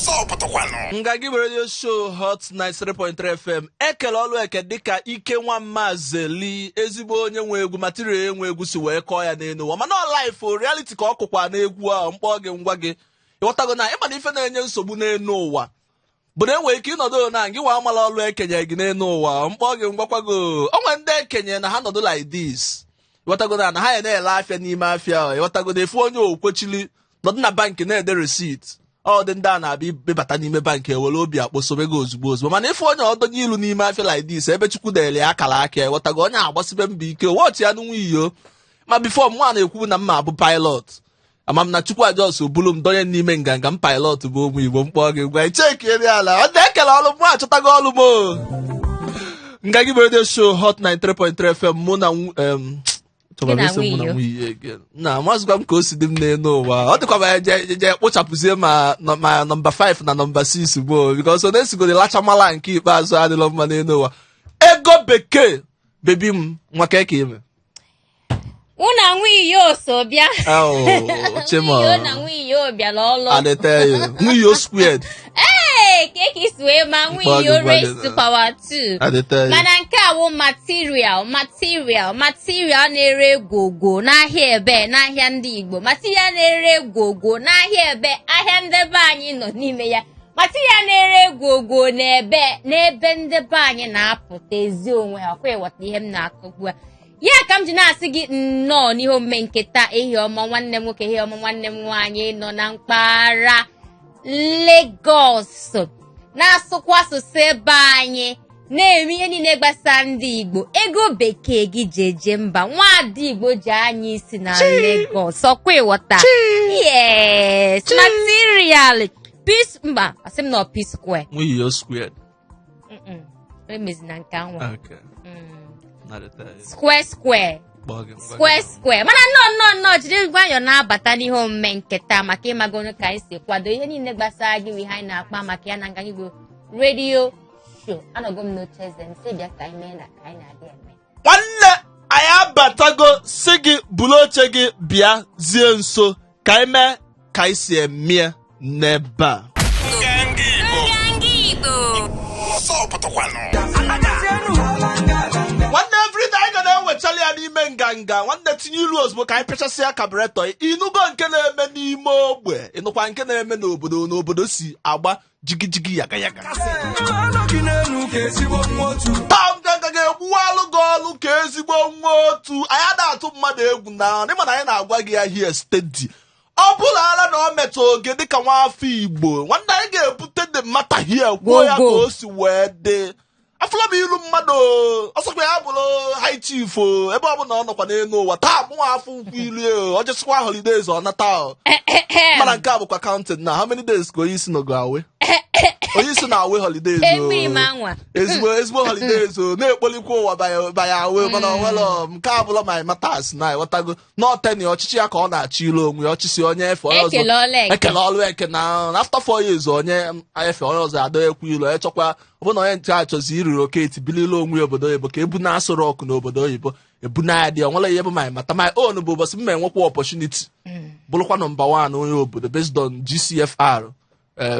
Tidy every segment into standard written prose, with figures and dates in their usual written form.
Ọsọ pụtakwanụ. Nganga Igbo Radio Show, Hot 93.3 FM. Ekele ọlụ eke dịka ike nwa mmazeli, ezigbo onye nwe egwu material, enwe egwu si wee kọọ ya n'elu ụwa, mana ọ life o reality ka ọ kụkwa n'egwu ahụ. Mkpọ gị ngwa gị, ịghọtago na ịma na ife na-enye nsogbu n'elu ụwa bụ na enwere ike ịnọdụ na gị nwa amala ọlụ ekenye gị n'elu ụwa. Mkpọ gị ngwakwago, onwe ndị ekenye na ha nọdụ like this, ịghọtago na ha ya na-ele afịa n'ime afịa. Ịghọtago na efu onye okwechili nọdụ na bankị na-ede receipt, ọ dị ndị a na-abịa ịbata n'ime bankị ewere obi akpọsobe gị ozugbo ozugbo. Mana ife onye ọdọnye ilu n'ime afịa like this, ebe Chukwu dere ya akara aka ya, ịghọtago, onye agbasibe mbọ ike wọchị ya n'nwa iyo. Ma before mụ na-ekwu na mma abụ pilot, ama m na Chukwu ajọs bulu m donye n'ime nganga m pilot bụ ụmụ Igbo. Mkpọ gị gwa icheki ala, ọ na-ekele ọlụ mụ, achọtago ọlụ m o. Nganga Igbo Radio Show, Hot 93.3 FM, mụ na chọrọ m Gị na isi mụ na nwunye. Nwunye again. Na mazụkwa m ka o si dị m n'elu ụwa, ọ dịkwa ma je kpochapụzie ma nọmba 5 na nọmba 6 bụ because ọ na-esigoro lachamala nke ikpeazụ adịlọ mma n'elu ụwa. Ego bekee baby m, nwa ka ime. Unu nwunye so bịa. Oh, chimo. Nwunye na nwunye bịara ọlụ. I dey tell you, nwunye squared. Ee, ka isi wee ma nwunye Gwa gị, raised to power 2. I dey tell you. Mana nke a wụ material, material, material na-ere gwogwo n'ahịa ebe n'ahịa ndị Igbo, material na-ere gwogwo n'ahịa ebe ahịa ndebe anyị nọ n'ime ya, material na-ere gwogwo n'ebe n'ebe ndebe anyị na-apụta ezi onwe ha. Ọkwa ịghọta ihe m na-akọ ugbu a? Ya ka m ji na-asị gị nnọọ n'ihe omume nke taa. Ehihie ọma, nwanne m nwoke. Ehihie ọma, nwanne m nwaanyị nọ na mpaghara Lagos na-asụkwa asụsụ ebe anyị, na-eme ihe niile gbasara ndị Igbo. Ego bekee gị ji eje mba, nwaada Igbo ji anya isi na Lagos. Ọkwa ịghọta? Yes, material peace mba, asị m na P square. Nwunye squared. Emezina nke anwa. Okay. I dey tell you. Square square. Kpọọ gị ngwa gị. Square square. Mana nnọọ, nnọọ, nnọọ, jiri nwayọọ na-abata n'ihe omume nke taa, maka ịmago onye ka anyị si kwado ihe niile gbasara gị, ihe anyị na-akpa maka ya na Nganga Igbo Radio Show. Anọgo m n'oche eze m, si bịa ka anyị mee na ka anyị na-adị eme. Nwanne anyị abatago, si gị buru oche gị bịa zie nso ka anyị mee ka anyị si eme n'ebe a. Nganga Igbo. Nganga Igbo. Ọsọ pụtakwanụ. Nwanne, everyday anyị ga na-ewechala ya n'ime nganga. Nwanne, tinye ilu ozugbo ka anyị pịachasịa carburetor. Ịnụgo nke na-eme n'ime ogbe, ịnụkwa nke na-eme n'obodo, n'obodo si agba jigijigi yaga yaga. Taa nganga ga-egbuwalụ gị ọlụ ka ezigbo nwa otu. Anyị ada atụ mmadụ egwu na ịma na anyị na-agwa gị ya here steady. Ọ bụla ara na ọ metụ oge dịka nwa afọ Igbo, nwanne, anyị ga-ebute the matter here, kwuo ya ka Go, go. o si wee dị. Afụla m ilu mmadụ, ọsọkwa ya bụrụ high chief o, ebe ọ bụla ọ nọkwa n'elu ụwa taa, mụnwa afọ ukwu ilu o, ọ jesịkwa holidays ọ nata o. Mana nke a bụkwa counting na how many days ka onye isi nọgo away, onye isi na away holidays o. Mmiri m anwa. Ezigbo ezigbo holidays o na-ekpolikwa ụwa banye away, mana onwere nke abụla my matters na ịghọtago n'ọteni ọchịchị ya ka ọ na-achị ilu onwe ya, ọchịchị onye efe onye ọzọ. Ekele ọla eke. Ekele ọlụ eke na after 4 years onye efe onye ọzọ adọ ekwu ilu echọkwa. Ọ bụ na onye nche achọzi irelocate bilile onwe ya obodo oyibo ka ebu na Aso Rock n'obodo oyibo ebu na ya dị onwere ihe bụ my matter. My own bụ ụbọchị m ma enwekwa opportunity bụrụkwa nọmba 1 onye obodo based on GCFR,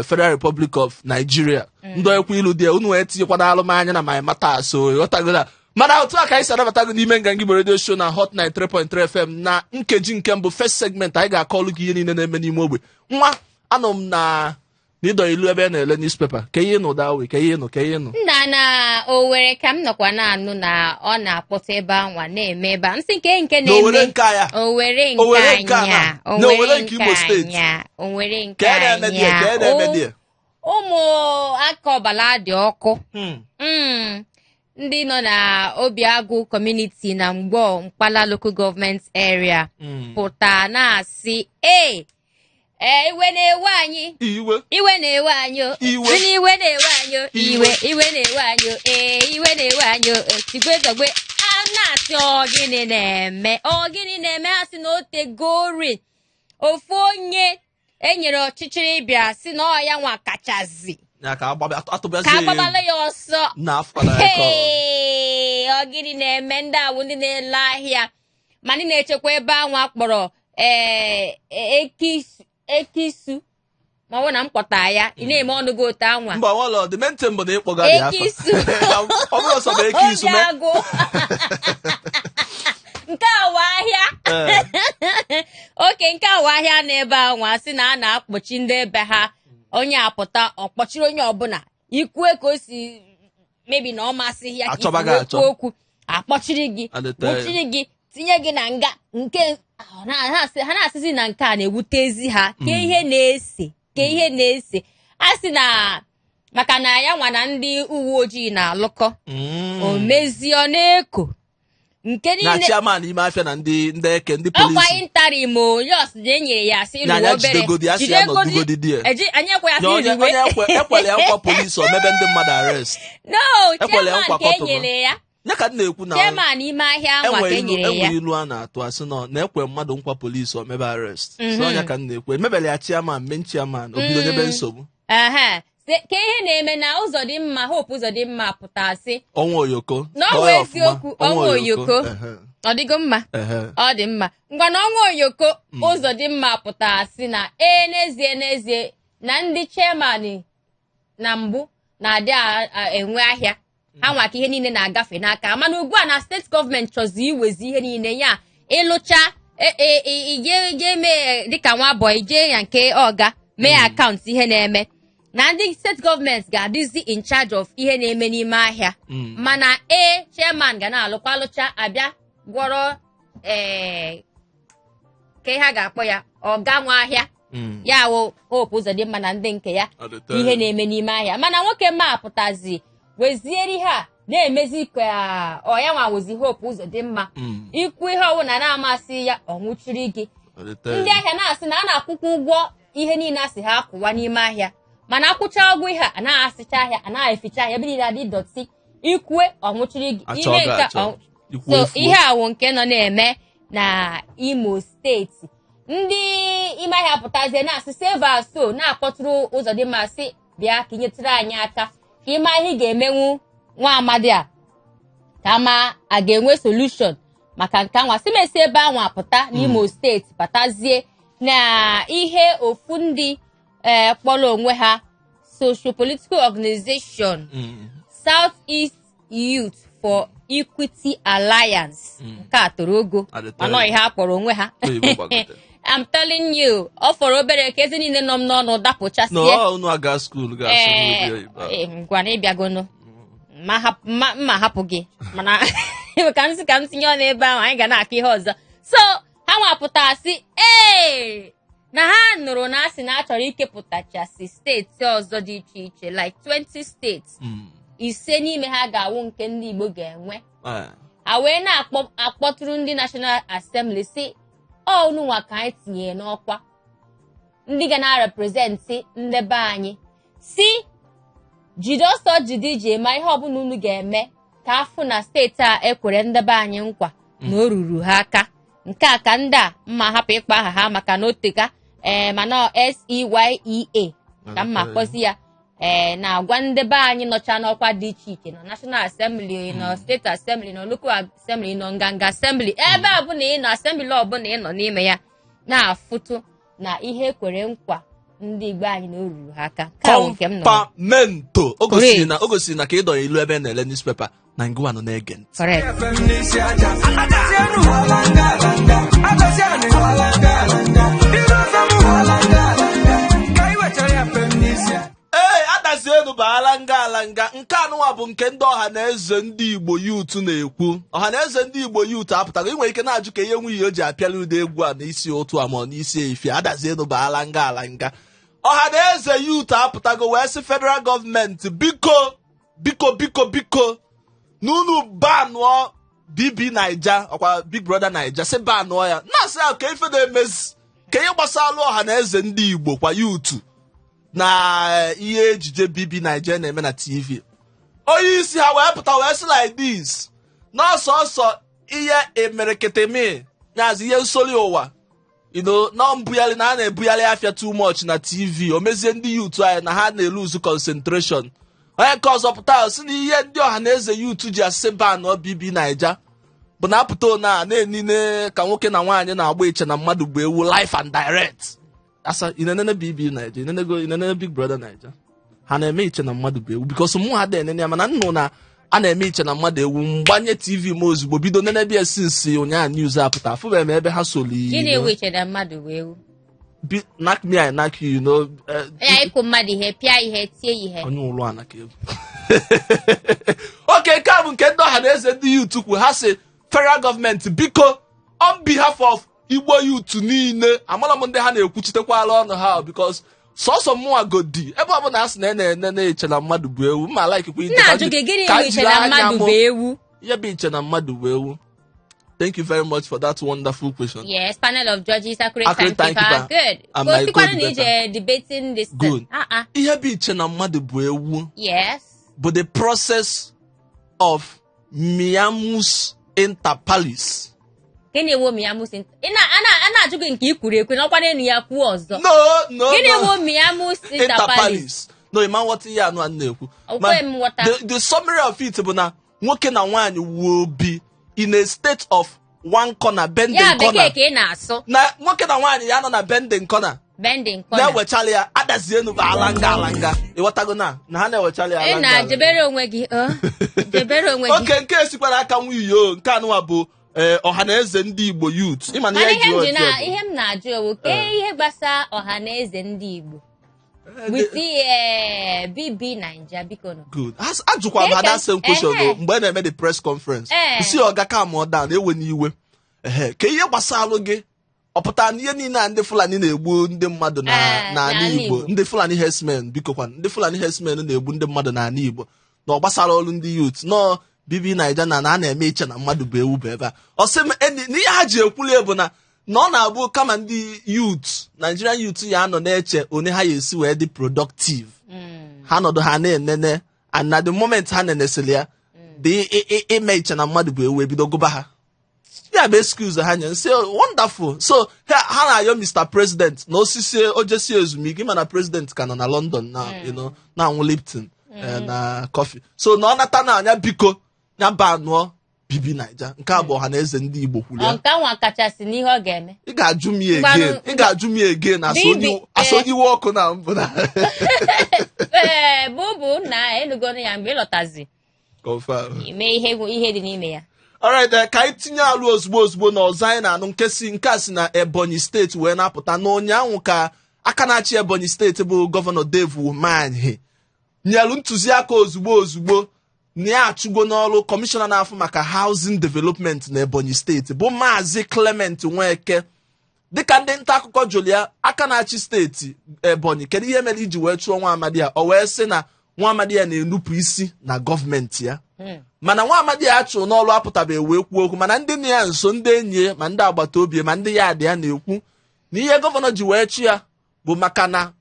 Federal Republic of Nigeria. Ndị ekwu ilu dị unu wee tinyekwana alụmanya na my matter, so ịghọtago na mana otu a ka anyị si anabata gị n'ime Nganga Igbo Radio Show na Hot 93.3 FM. Na nkeji nke mbụ, first segment, anyị ga-akọlụ gị ihe niile na-eme n'ime ogbe. Nwa anọ m na n'ịdọ ilu ebe a na-ele newspaper, ka ihe nụ dawe, ka ihe nụ, ka ihe nụ. Nna, na Owere ka m nọkwa na-anụ na ọ na-akpọta ebe anwa na-eme ebe a nsị nke Na Owere na-eme nke ya. Owere nke Owere nke anya. ana? Na Owere nke Imo Steeti. Anya Owere nke Ka e na-eme die, ka e na-eme die. Ụmụ aka ọbala dị ọkụ. Ndị nọ na Obiagụ community na Mgbọ Mkpala Local Government Area pụta na-asị, ee ee, iwe na-ewe anyị. Iwe. Iwe na-ewe anyị o. Iwe. Sị na iwe na-ewe anyị o. Iwe. Iwe, iwe na-ewe anyị o. Ee, iwe na-ewe anyị o. Tigwe zọgbe a na-asị, ọ gịnị na-eme? Ọ gịnị na-eme? Ha sị na o tegori ofu onye enyere ọchịchịrị bịa sị na ọ ya nwa kachazi Ya ka atụbazie ka ya agbabala egwu. ya ọsọ. Na afọ na ya ka Hey, ọ gịnị na-eme? Ndị awụ ndị na-ele ahịa ma ndị na-echekwa ebe anwa kpọrọ ee ekisu ekisu. Ma ọ bụ na m kpọta ya, ị na-eme ọnụ gị otu anwa. Mba, nwalọ the main thing bụ na ịkpọga dị afa. Eke isu. Ọ bụrụ sọ bụ eke isu Obi mee. Agụ. Nke a wụ ahịa. Oke nke a wụ ahịa n'ebe a nwa sị na a na-akpọchi ndị ebe ha. Onye apụta, ọ kpọchiri onye ọbụla ikwue ka o si mebi na ọ masịghị ya ka isi Achọba gị wee achọ. kwuo okwu, akpọchiri gị, Adịte ya. nwụchiri gị, tinye gị na nga. Nke ha na-asịzi na nke a na-ewutezi ha, ka ihe na-ese, ka ihe na-ese, a sị na maka na ya nwa na ndị uwe ojii na-alụkọ. O mezie, ọ na-eko nke Na niile. Chairman ime afịa na ndị eke, ndị Ọkwa polisi. Interim o jos je nyere ya, sị Na rụwa ya obere. jidegodi ya, sị ya nọdụgodi die. Eji anyị ekwe ya Ya sị onye riwe. Onye ekwere ya nkwa polisi, o mebe ndị mmadụ arrest. No. Ekwere ya Chairman nkwa ka e kọtụma. nyere ya. Ya ka m na-ekwu na Chairman ime ahịa anwa ka enwe e ilu nyere ya. Enwe ilu a na-atụ, asị nọ na ekwe mmadụ nkwa polisi, o mebe arrest. So onye ka m na-ekwu, emebere ya chairman, main chairman, o bido nyebe nsogbu. Ehe. Ka ihe na-eme na Ụzọdịmma, Hope Ụzọdịmma pụta sị Ọnwa oyoko. Na ọ Kpọọ wụ ya ọfụma. eziokwu, ọnwa oyoko. Ọ dịgo mma. Ehe. Ọ dị mma. Ngwa, na ọnwa oyoko, Ụzọdịmma pụta sị na ee, n'ezie n'ezie, na ndị chairman na mbụ na-adị enwe ahịa ha nwa ka ihe niile na-agafe n'aka, mana ugbu a na steeti gọọmenti chọzi iwezi ihe niile ya. Ịlụcha ije mee dịka nwa bọị, ije ya nke ọga mee account ihe na-eme, na ndị steeti gọọmenti ga-adịzi in charge of ihe na-eme n'ime ahịa. Mana ee, chairman ga na-alụkwa, alụcha, abịa gwọrọ ka ihe a ga-akpọ ya, ọga nwa ahịa. Ya wụ Hope Ụzọdịmma na ndị nke ya. Ọ dị. Ihe na-eme n'ime ahịa, mana nwoke ma pụtazi weziere ihe a na-emezi ka ọ ya nwa wụzi Hope Ụzọdịmma. Ikwu ihe ọbụla na-amasị ya, ọ nwụchiri gị. Ọ dị. Ndị ahịa na-asị na a na-akwụkwọ ụgwọ ihe niile asị ha akwụwa n'ime ahịa, mana akwụcha ụgwọ ihe a, anaghị asịcha ahịa, anaghị eficha ahịa, ebe niile adị dirty. Ikwue, ọ nwụchiri gị. Achọ Ime gị nke achọ. Ikwu so efuo. ihe a wụ nke nọ na-eme na Imo Steeti. Ndị ime ahịa pụtazie na-asị save our soul, na-akpọtụrụ Ụzọdịmma, sị bịa ka inyetụrụ anyị aka, ka ịma ihe ị ga-emenwu nwa amadi a, ka ma a ga-enwe solution maka nke anwa. Si mesi ebe anwa pụta n'Imo Steeti, batazie na ihe ofu ndị ee kpọrọ onwe ha Social Political Organization, South East Youth for Equity Alliance. Nke a toro ogo. Adịte. Mana ọ ihe a kpọrọ onwe ha. Oyibo gbagote. I'm telling you, ọ fọrọ obere ka eze niile nọ m n'ọnụ dapụchasie. No, ọ unu aga school ga-asụ n'ụdị oyibo ahụ. Ee, ngwa na ịbịagono mma hapụ gị, mana ka m sị ka m tinye ọnụ ebe ahụ, anyị ga na-akọ ihe ọzọ. So ha nwapụta sị ee, na ha nụrụ na asị na a chọrọ ikepụtachasị steeti ọzọ dị iche iche, like 20 steeti. 5 n'ime ha ga-awụ nke ndị Igbo ga-enwe. Ha wee na-akpọ akpọtụrụ ndị National Assembly, si ọ unu nwa ka anyị tinyere n'ọkwa ndị ga na-represent ndị be anyị, si jide ọsọ, jide ije, ma ihe ọbụla unu ga-eme ka afụ na steeti a ekwere ndị be anyị nkwa na o ruru ha aka. Nke a ka ndị a mma hapụ ịkpọ aha ha maka na oteka ee, mana SEYEA ka mma kpọzi ya, ee, na-agwa ndị be anyị nọcha n'ọkwa dị iche iche, nọ National Assembly, nọ State Assembly, nọ Local Assembly, nọ nganga Assembly, ebe ọbụla ị nọ, Assembly ọbụla ị nọ n'ime ya, na-afụtụ na ihe ekwere nkwa ndị Igbo anyị na o ruru ha aka. Nke a bụ nke m nụrụ. Kọmpamento o gosiri Correct. na o gosiri na ka ịdọnye ilu ebe na-ele newspaper na ngịwa nọ na-ege ntị. Correct. FM n'isi aja. Adazienu. Alanga, alanga. Adazienu. Alanga, alanga. Iru FM. Alanga, alanga. Ka i wetara FM n'isi aja. Ee, adazienu bụ alanga alanga. Nke anụnwa bụ nke ndị Ọha na Eze ndị Igbo Youth na-ekwu. Ọha na Eze ndị Igbo Youth apụtago. Ị nwere ike na-ajụ ka ihe nwunye o ji apịala ụdị egwu a n'isi ụtụ a ma ọ n'isi efie. Adazienu bụ alanga alanga. Ọha na Eze Youth apụtago wee sị federal gọọmenti, biko, biko, biko, biko, n'unu banụọ BB Naija, ọkwa Big Brother Naija, sị banụọ ya. Na-asị ya ka ife na-emezi ka ihe gbasara Ọha na Eze ndị Igbo kwa youth na ihe ejije BB Naija na-eme na TV. Onye isi ha wee pụta wee sị like this, n'ọsọsọ ihe emereketemi nyazi ihe nsoli ụwa na mbugharị na a na-ebugharị afịa too much na TV, o mezie ndị youth anyị na ha na-eluzu concentration. Onye nke ọzọ pụta sị na ihe ndị Ọha na Eze Youth ji asị ban BB Naija bụ na apụta one a na-enine ka nwoke na nwaanyị na-agba iche na mmadụ bụ ewu, live and direct. Asa, ị na-enene BB Naija, ị nenego, ị na-enene Big Brother Naija? Ha na-eme iche na mmadụ bụ ewu? Because mụ ha dị enene ya, mana nnụ na a na-eme iche na mmadụ ewu, mgbanye TV m ozugbo, bido nene bịa since ụnyaahụ news apụta, afụbeghị m ebe ha soli. Gịnị ewu iche na mmadụ bụ ewu? Knack me, I knack you. Ya ịkụ mmadụ ihe, pịa ihe, tie ihe. Onye ụlọ ana ka egwu. Oke nke a bụ nke ndị ọha na eze ndị youth kwu. Ha si federal gọọmenti, biko, on behalf of Igbo youth niile, amara m ndị ha na-ekwuchitekwala ọnụ ha, because sọsọ mụnwa godi ebe ọbụla a sị na ị na-ene na-eche na mmadụ bụ ewu, mma laikikwa ije nna ka ajụ gị, gịnị ka bụ iche jiri na anya mmadụ mụ bụ ewu? Ihe bụ iche na mmadụ bụ ewu. Thank you very much for that wonderful question. Yes, panel of judges, accurate Accurate timekeeper. timekeeper. Good. And my Gosikwanụ na code. ije debating this thing. Good. Ah ah. Ihe bụ iche na mmadụ bụ ewu bụ the process of meamus inter pares. Gịnị ewu meamus? Ị na a na- a na-ajụ gị nke i kwuru ekwu n'ọkwa n'elu ya, kwuo ọzọ. No, no. Gịnị No. ewu meamus inter pares? Inter pares. No, ịma nghọta ihe anụ a na-ekwu. Ọ kweghị m nghọta. The summary of it bụ na nwoke na nwaanyị will be in a state of one corner, bending Ya bekee corner. ka ị na-asụ. Na nwoke na nwaanyị ya nọ na bending corner. Bending corner. Na-ewechala ya adazienu bụ alanga alanga. Ịghọtago na ha na-ewechala ya Ị alanga alanga. na-jebere onwe gị, ọ jebere onwe gị. Oke nke esikwara aka nwunye nke anụwa bụ ọha na eze ndị Igbo youth. Ịma na Mana ihe ihe m ji ji na ọjọọ bụ- ihe m na-ajụ owu kee ihe gbasa ọha na eze ndị Igbo with the BB Naija, biko nụ. Good. Ajụkwa m ha that same question o, mgbe a na-eme the press conference. Si ọga calm down, ewe n'iwe. Ehe, ka ihe gbasalụ gị ọ pụtara na ihe niile a ndị Fulani na-egbu ndị mmadụ na n'ala n'ala Igbo, Igbo. ndị Fulani herdsmen, biko kwan, ndị Fulani herdsmen na-egbu ndị mmadụ n'ala Igbo, na ọ gbasara ọrụ ndị youth nọọ BB Naija na a na-eme iche na mmadụ bụ ewu bụ ebe a. Ọ sị m na ihe ha ji ekwuli bụ na ọ na-abụ kama ndị youth, Nigerian youth, ya anọ na-eche one ha ya esi wee dị productive, ha nọdụ ha na-enene, and na the moment ha nenesịrị ya dị ime iche na mmadụ bụ ewu ebido gụba ha. Ya bụ excuse ha nye. Nsị wonderful. So ha na-ayọ Mr. President na osisi ojesi ezumike, mana president ka nọ na London na na-anwụ Lipton na coffee, so na ọ nata na anya, biko, ya ba anụọ BB Naija. Nke a bụ ọha na eze ndị Igbo kwuru Ọ ya. nke nwa kachasị n'ihe ọ ga-eme. Ị ga-ajụ m ya Ngwanụ- again, ị ga-ajụ m ya again as BB, onye iwe ọkụ na mbụ na Ee, bụ na enugonu ya mgbe ị lọtazi. Confirm. Ime ihe ihe dị n'ime ya. Alright, ka anyị tinye alụ ozugbo ozugbo na ọzọ anyị na-anụ nke si nke a si na Ebonyi steeti wee na-apụta n'ụnyaahụ, ka aka na-achị Ebonyi steeti bụ gọvanọ Dave Umahi nyelu ntụziaka ozugbo ozugbo na ya achụgo n'ọrụ kọmishọna na-afụ maka housing development na Ebonyi steeti bụ Maazị Clement Nweke. Dịka ndị nta akụkọ jụrụ ya, aka na-achị steeti Ebonyi, kedu ihe mere iji wee chụọ nwa amadi ya, o wee sị na nwa amadi ya na-enupụ isi na gọọmenti ya. Mana nwa amadi ya achụ n'ọrụ apụtabeghị wee kwuo okwu, mana ndị nọ ya nso, ndị enyi ya, ma ndị agbata obi ya, ma ndị ya dị ya na-ekwu na ihe gọvanọ ji wee chụ ya bụ maka na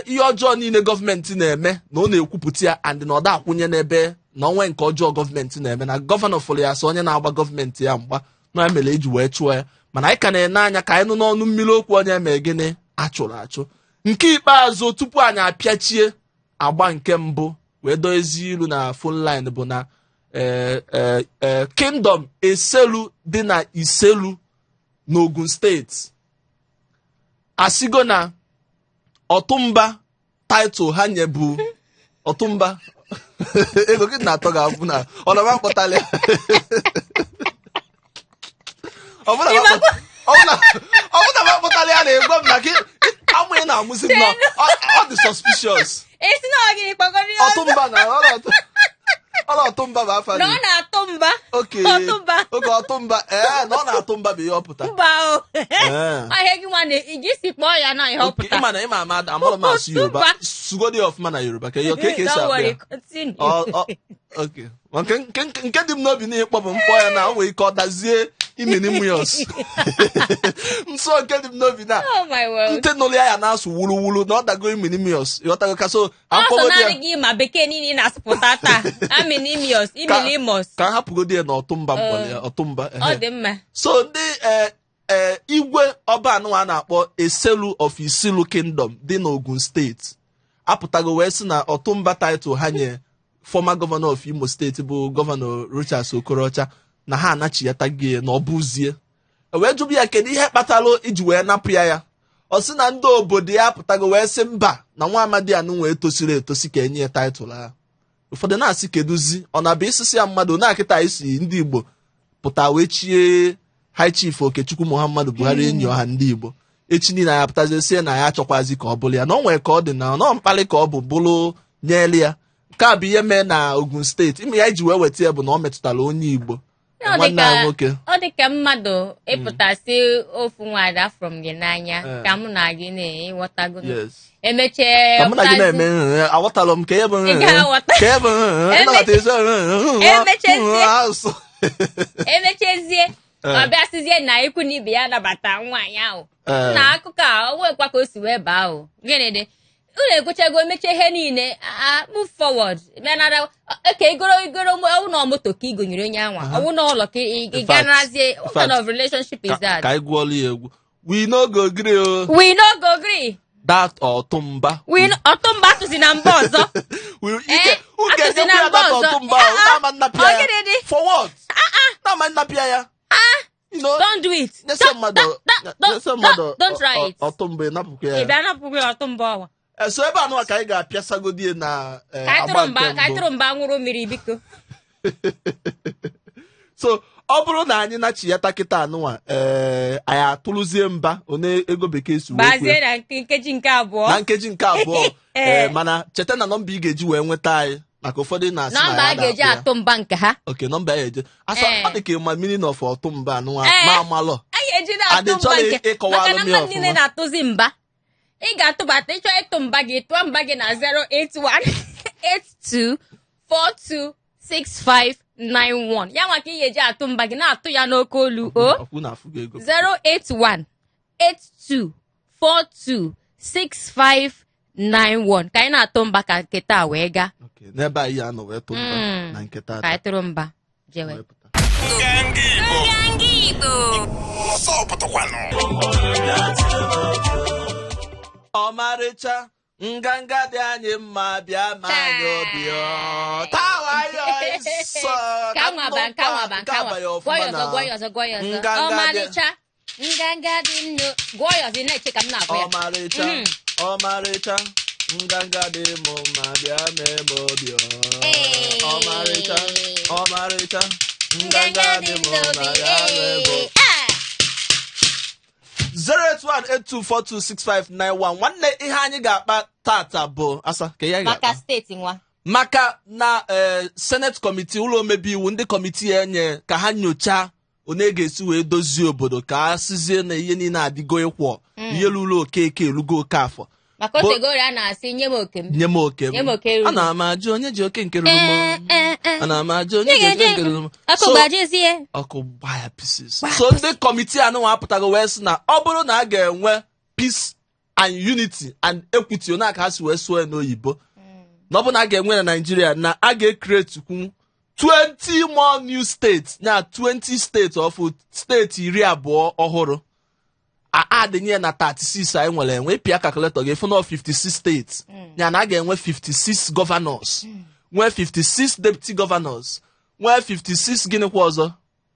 ihe ọjọọ niile gọọmenti na-eme na ọ na-ekwupụta ya, and na ọ da akwụnye n'ebe na onwe nke ọjọọ gọọmenti na-eme, na gọvanọ fụrụ ya sọ onye na-agba gọọmenti ya mgba, na ya mere eji wee chụọ ya. Mana anyị ka na-ene anya ka anyị nụ n'ọnụ mmiri okwu onye mee gịnị achụrụ achụ. Nke ikpeazụ tupu anyị apịachie agba nke mbụ wee dozie ilu na phone line bụ na Kingdom Eselu dị na Iselu n'Ogun steeti asigo na ọtụmba title ha nyebu ọtụmba ego gị na-atọ ga-abụ na ọ na akpọtala ya. Ọ bụ na m akpọ- ọ bụ na- ọ bụ na m akpọtala ya na-egwa m na gị amụ ị na-amụzi m na ọ dị suspicious. Esi na ọ gịnị kpọgoro ya ọzọ? Ọtụmba na ọ na ọtụmba bụ afa Na ọ dị na-atụ mba. Oke. Ọtụmba. Oge ọtụmba, ee, na ọ na-atụ mba bụ ihe ọ pụta. Mba o. Ee. Ọhịa gị nwa na iji si kpọọ ya na ihe ọ Okay, pụta. ịma na ịma ama amụrụ m asụ Yoruba. Ọtụmba. Sugodi ọfụma na Yoruba ka ihe ka esi Don't akpọ worry, ya. continue. Okay. Ma nke dị m n'obi na ịkpọ bụ mkpọ ya na o nwere ike ọ dazie iminimios nso nke dị m n'obi na Oh my world. ntị nụrụ ya ya na-asụ wuluwulu na ọ dago iminimios, ịghọtago? Ka so Ọ sọ akpọgodi ya naanị gị ma bekee niile ị na-asụpụta taa. Aminimios, imilimos. Ka m hapụgodi ya na ọtụmba mkpọrọ ya ọtụmba. Ọ Ehe. dị mma. So ndị igwe ọba anụnwa a na-akpọ Eselu of Isilu Kingdom dị n'Ogun steeti apụtago wee sị na ọtụmba title ha nye former governor of Imo steeti bụ gọvanọ Rochas Okorocha na ha anachiyataghị ya na ọ bụzie. E wee jụbụ ya kedu ihe kpatara iji wee napụ ya ya. Ọ sị na ndị obodo ya pụtago wee sị mba, na nwa amadi anụnwa etosiri etosi ka enye ya title ahụ. Ụfọdụ na-asị, kedụzi ọ na-abịa isisi ya mmadụ na akịta isi ndị Igbo pụta wee chie High Chief Okechukwu Muhammadu Buhari enyi ọha ndị Igbo, echi niile ya pụtazie sie na ya achọkwazi ka ọ bụrụ ya, na ọ nwere ka ọ dị na ọ mkparị ka ọ bụ bụrụ nyelu ya. Nke a bụ ihe mee na Ogun Steeti. Ime ya iji wee weta ya bụ na ọ metụtara onye Igbo, Ọ dị nwanne ka anyị nwoke. Ọ dị ka mmadụ ịpụtasị ofu nwaada, afụrụ m gị n'anya, ka mụ na gị na-ịghọtago. Emechee Ka mụ na gị na-eme nrịnrị, aghọtara m ka ihe bụ Ị nrịnrị. ga-aghọta. Ka ihe bụ nrịnrị, ịnọkọta ezi nrịnrị, asụ. Emechezie, ọ bịa sịzie na ikwu na ibe ya nabata nwaanyị ahụ. Na akụkọ a, o nwekwa ka o si wee baa. O gịnị dị unu ekwuchago, mechie ihe niile, a move forward, bịa nara eke igoro igoro. Ọwụ na moto ka ị gonyere onye anwa, ọwụ na ụlọ ka ị In fact, ganarazie. in What fact, kind of relationship is that? Ka anyị gụọlụ ya egwu. We no go gree o. We no go gree. That ọtụmba. We no, ọtụmba atụzi na mba ọzọ. Ike Eh, unu atụzi ga-enyekwu na ya mba that ọzọ. ọtụmba ahụ. Ah, ah. Na-ama nnapịa Ọ ya. gịnị dị? For what? Na-ama nnapịa ya. Don't do it. Nyese mmadụ nyese mmadụ Don't try it. ọtụmba, ịnapụkwa ya. Ị bịa napụghị ọtụmba ọwa. So ebe anụwa ka anyị ga-apịasagodie na Ka anyị agba tụrụ mba nke ka anyị mbụ. tụrụ mba nwụrụ mmiri, biko. So ọ bụrụ na anyị nachiyata kịta anụnwa, anyị atụrụzie mba one ego bekee si wee kwuo. Gbazie na nkeji nke abụọ. Na nkeji nke abụọ. Ee. Mana cheta na nọmba ị ga-eji wee nweta anyị, maka ụfọdụ na-asị na Nọmba ya a ga-eji na-akpụ ya. atụ mba nke ha. Oke nọmba ya eje asa. Ọ dị ka ịma meaning of ọtụ mba anụnwa. Ma amalọ. Anyị eji na-atụ Adị mba chọrọ nke ịkọwalụ maka na m ya mmadụ niile ọfụma. na-atụzi mba. Ị ga-atụbata, ịchọ ịtụ mba gị, tụọ mba gị na 081 82 42 6591. Ya nwa ka ị ga-eji atụ mba gị, na-atụ ya n'oke olu o. Ọkwụ na afụgo ego. 081 82 42 6591, ka anyị na-atụ mba ka nke taa wee gaa. Okay, n'ebe anyị ya nọ wee tụ mba na nke Ka tata anyị tụrụ mba jewe. Wee pụta. Nganga Igbo. Nganga Igbo. Ọsọ pụtakwanụ. Ọmarịcha nganga dị anyị mma, bịa ma anyị obi ọ tawa ya nsọ. Ka nwaba, ka nwaba, nke ka abanye nwa. ọfụma Gụọ ya na ọzọ, gụọ ya ọzọ, gụọ ya ọzọ. Nganga dị- Ọmarịcha nganga dị m n'o, gụọ ya ọzọ, ị na-eche ka m na-agụ ya. Ọmarịcha, ọmarịcha nganga dị m mma, bịa mee m obi ọ. Ee. Ọmarịcha, ọmarịcha nganga nganga dị dị m m mma, n'obi. bịa mee m obi. Ee. Ah! 08182426591. Nwanne, ihe anyị ga-akpa tata bụ asa ka ihe anyị Maka ga-akpa steeti nwa. Maka na senate committee, ụlọ omebe iwu, ndị kọmitii enye ka ha nyochaa onye ga-esi wee dozie obodo, ka a sizie na ihe niile adịgo ịkwọ, ihe lụrụ Okeke elugo Okafọ. Maka otegori a na-asị nye m oke m. Nye m oke m. Nye m oke ruru m. Ana m ajụ onye ji oke nke ruru m. Ee, ee. Ana m ajụ onye ji oke nke ruru m. Ọkụ gbajizie. Ọkụ gbaa ya pieces. So ndị kọmitii anụnwa apụtago wee sị na ọ bụrụ na a ga-enwe peace and unity and equity, onye aka ha si wee sụọ ya n'oyibo, na ọ bụ na a ga-enwe na Naijiria, na a ga-ecreatekwu 20 more new states, na 20 steeti ọfụ, steeti 20 ọhụrụ, a adịnye ya na 36 anyị nwere enwe. Ịpịa calculator gị, fụ na 56 steeti ya, na a ga-enwe 56 governors, nwee 56 deputy governors, nwee 56 gịnịkwa ọzọ,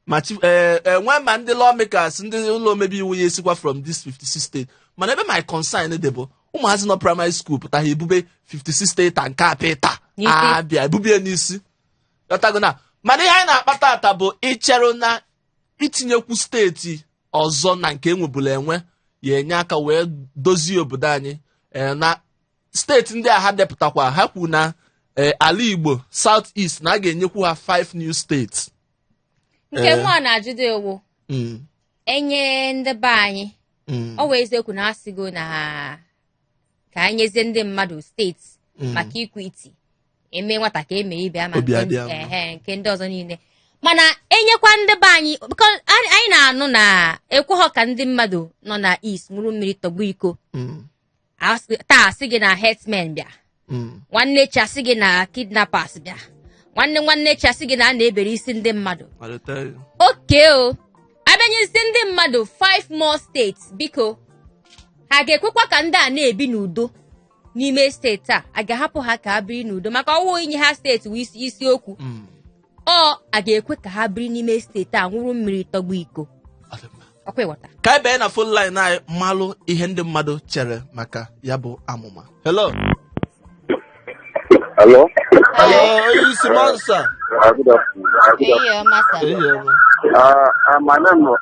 ma chief nwee ma ndị lawmakers, ndị ụlọ omebe iwu ya esikwa from this 56 state. Mana ebe my concern dị bụ ụmụazị nọ primary school pụta, ha ebube 56 steeti a nke apịta N'isi. Abịa ebubie n'isi. Ghọtago na mana ihe anyị na-akpata ata bụ icherụ na itinyekwu steeti ọzọ na nke enwebula enwe ya enye aka wee dozie obodo anyị. Na steeti ndị a ha depụtakwa, ha kwu na ala Igbo, South East, na a ga-enyekwu ha 5 new states. Nke mụ na-ajụdo ewu, enye ndị be anyị, ọ wụ eziokwu na asịgo na ka anyị nyezie ndị mmadụ steeti maka equity, eme nwata ka eme ibe ama Obi nke adị ama. Ehe, nke ndị ọzọ niile, mana enyekwa ndị be anyị, because anyị anyị na-anụ na ekweghọ ka ndị mmadụ nọ na east ṅụrụ mmiri tọgbu iko. Taa asị gị na herdsmen bịa, nwanne echi asị gị na kidnappers bịa, nwanne nwanne echi asị gị na a na-ebere isi ndị mmadụ. I dey tell you. Oke o abịanyezi ndị mmadụ 5 more states, biko, ha ga-ekwekwa ka ndị a na-ebi n'udo n'ime steeti a? A ga-ahapụ ha ka ha biri n'udo? Maka ọwụ inye ha steeti wụ isi isiokwu. Ọ a ga-ekwe ka ha biri n'ime steeti a nwụrụ mmiri tọgbu iko? Ọ dị mma. Ọkwa ịghọta? Ka anyị banye na phone line anyị malụ ihe ndị mmadụ chere maka ya bụ amụma. Hello. Hello? Hello, onye isi monsa. Good afternoon. Good afternoon. Ehihie ọma, sir. Ehihie ọma. My name is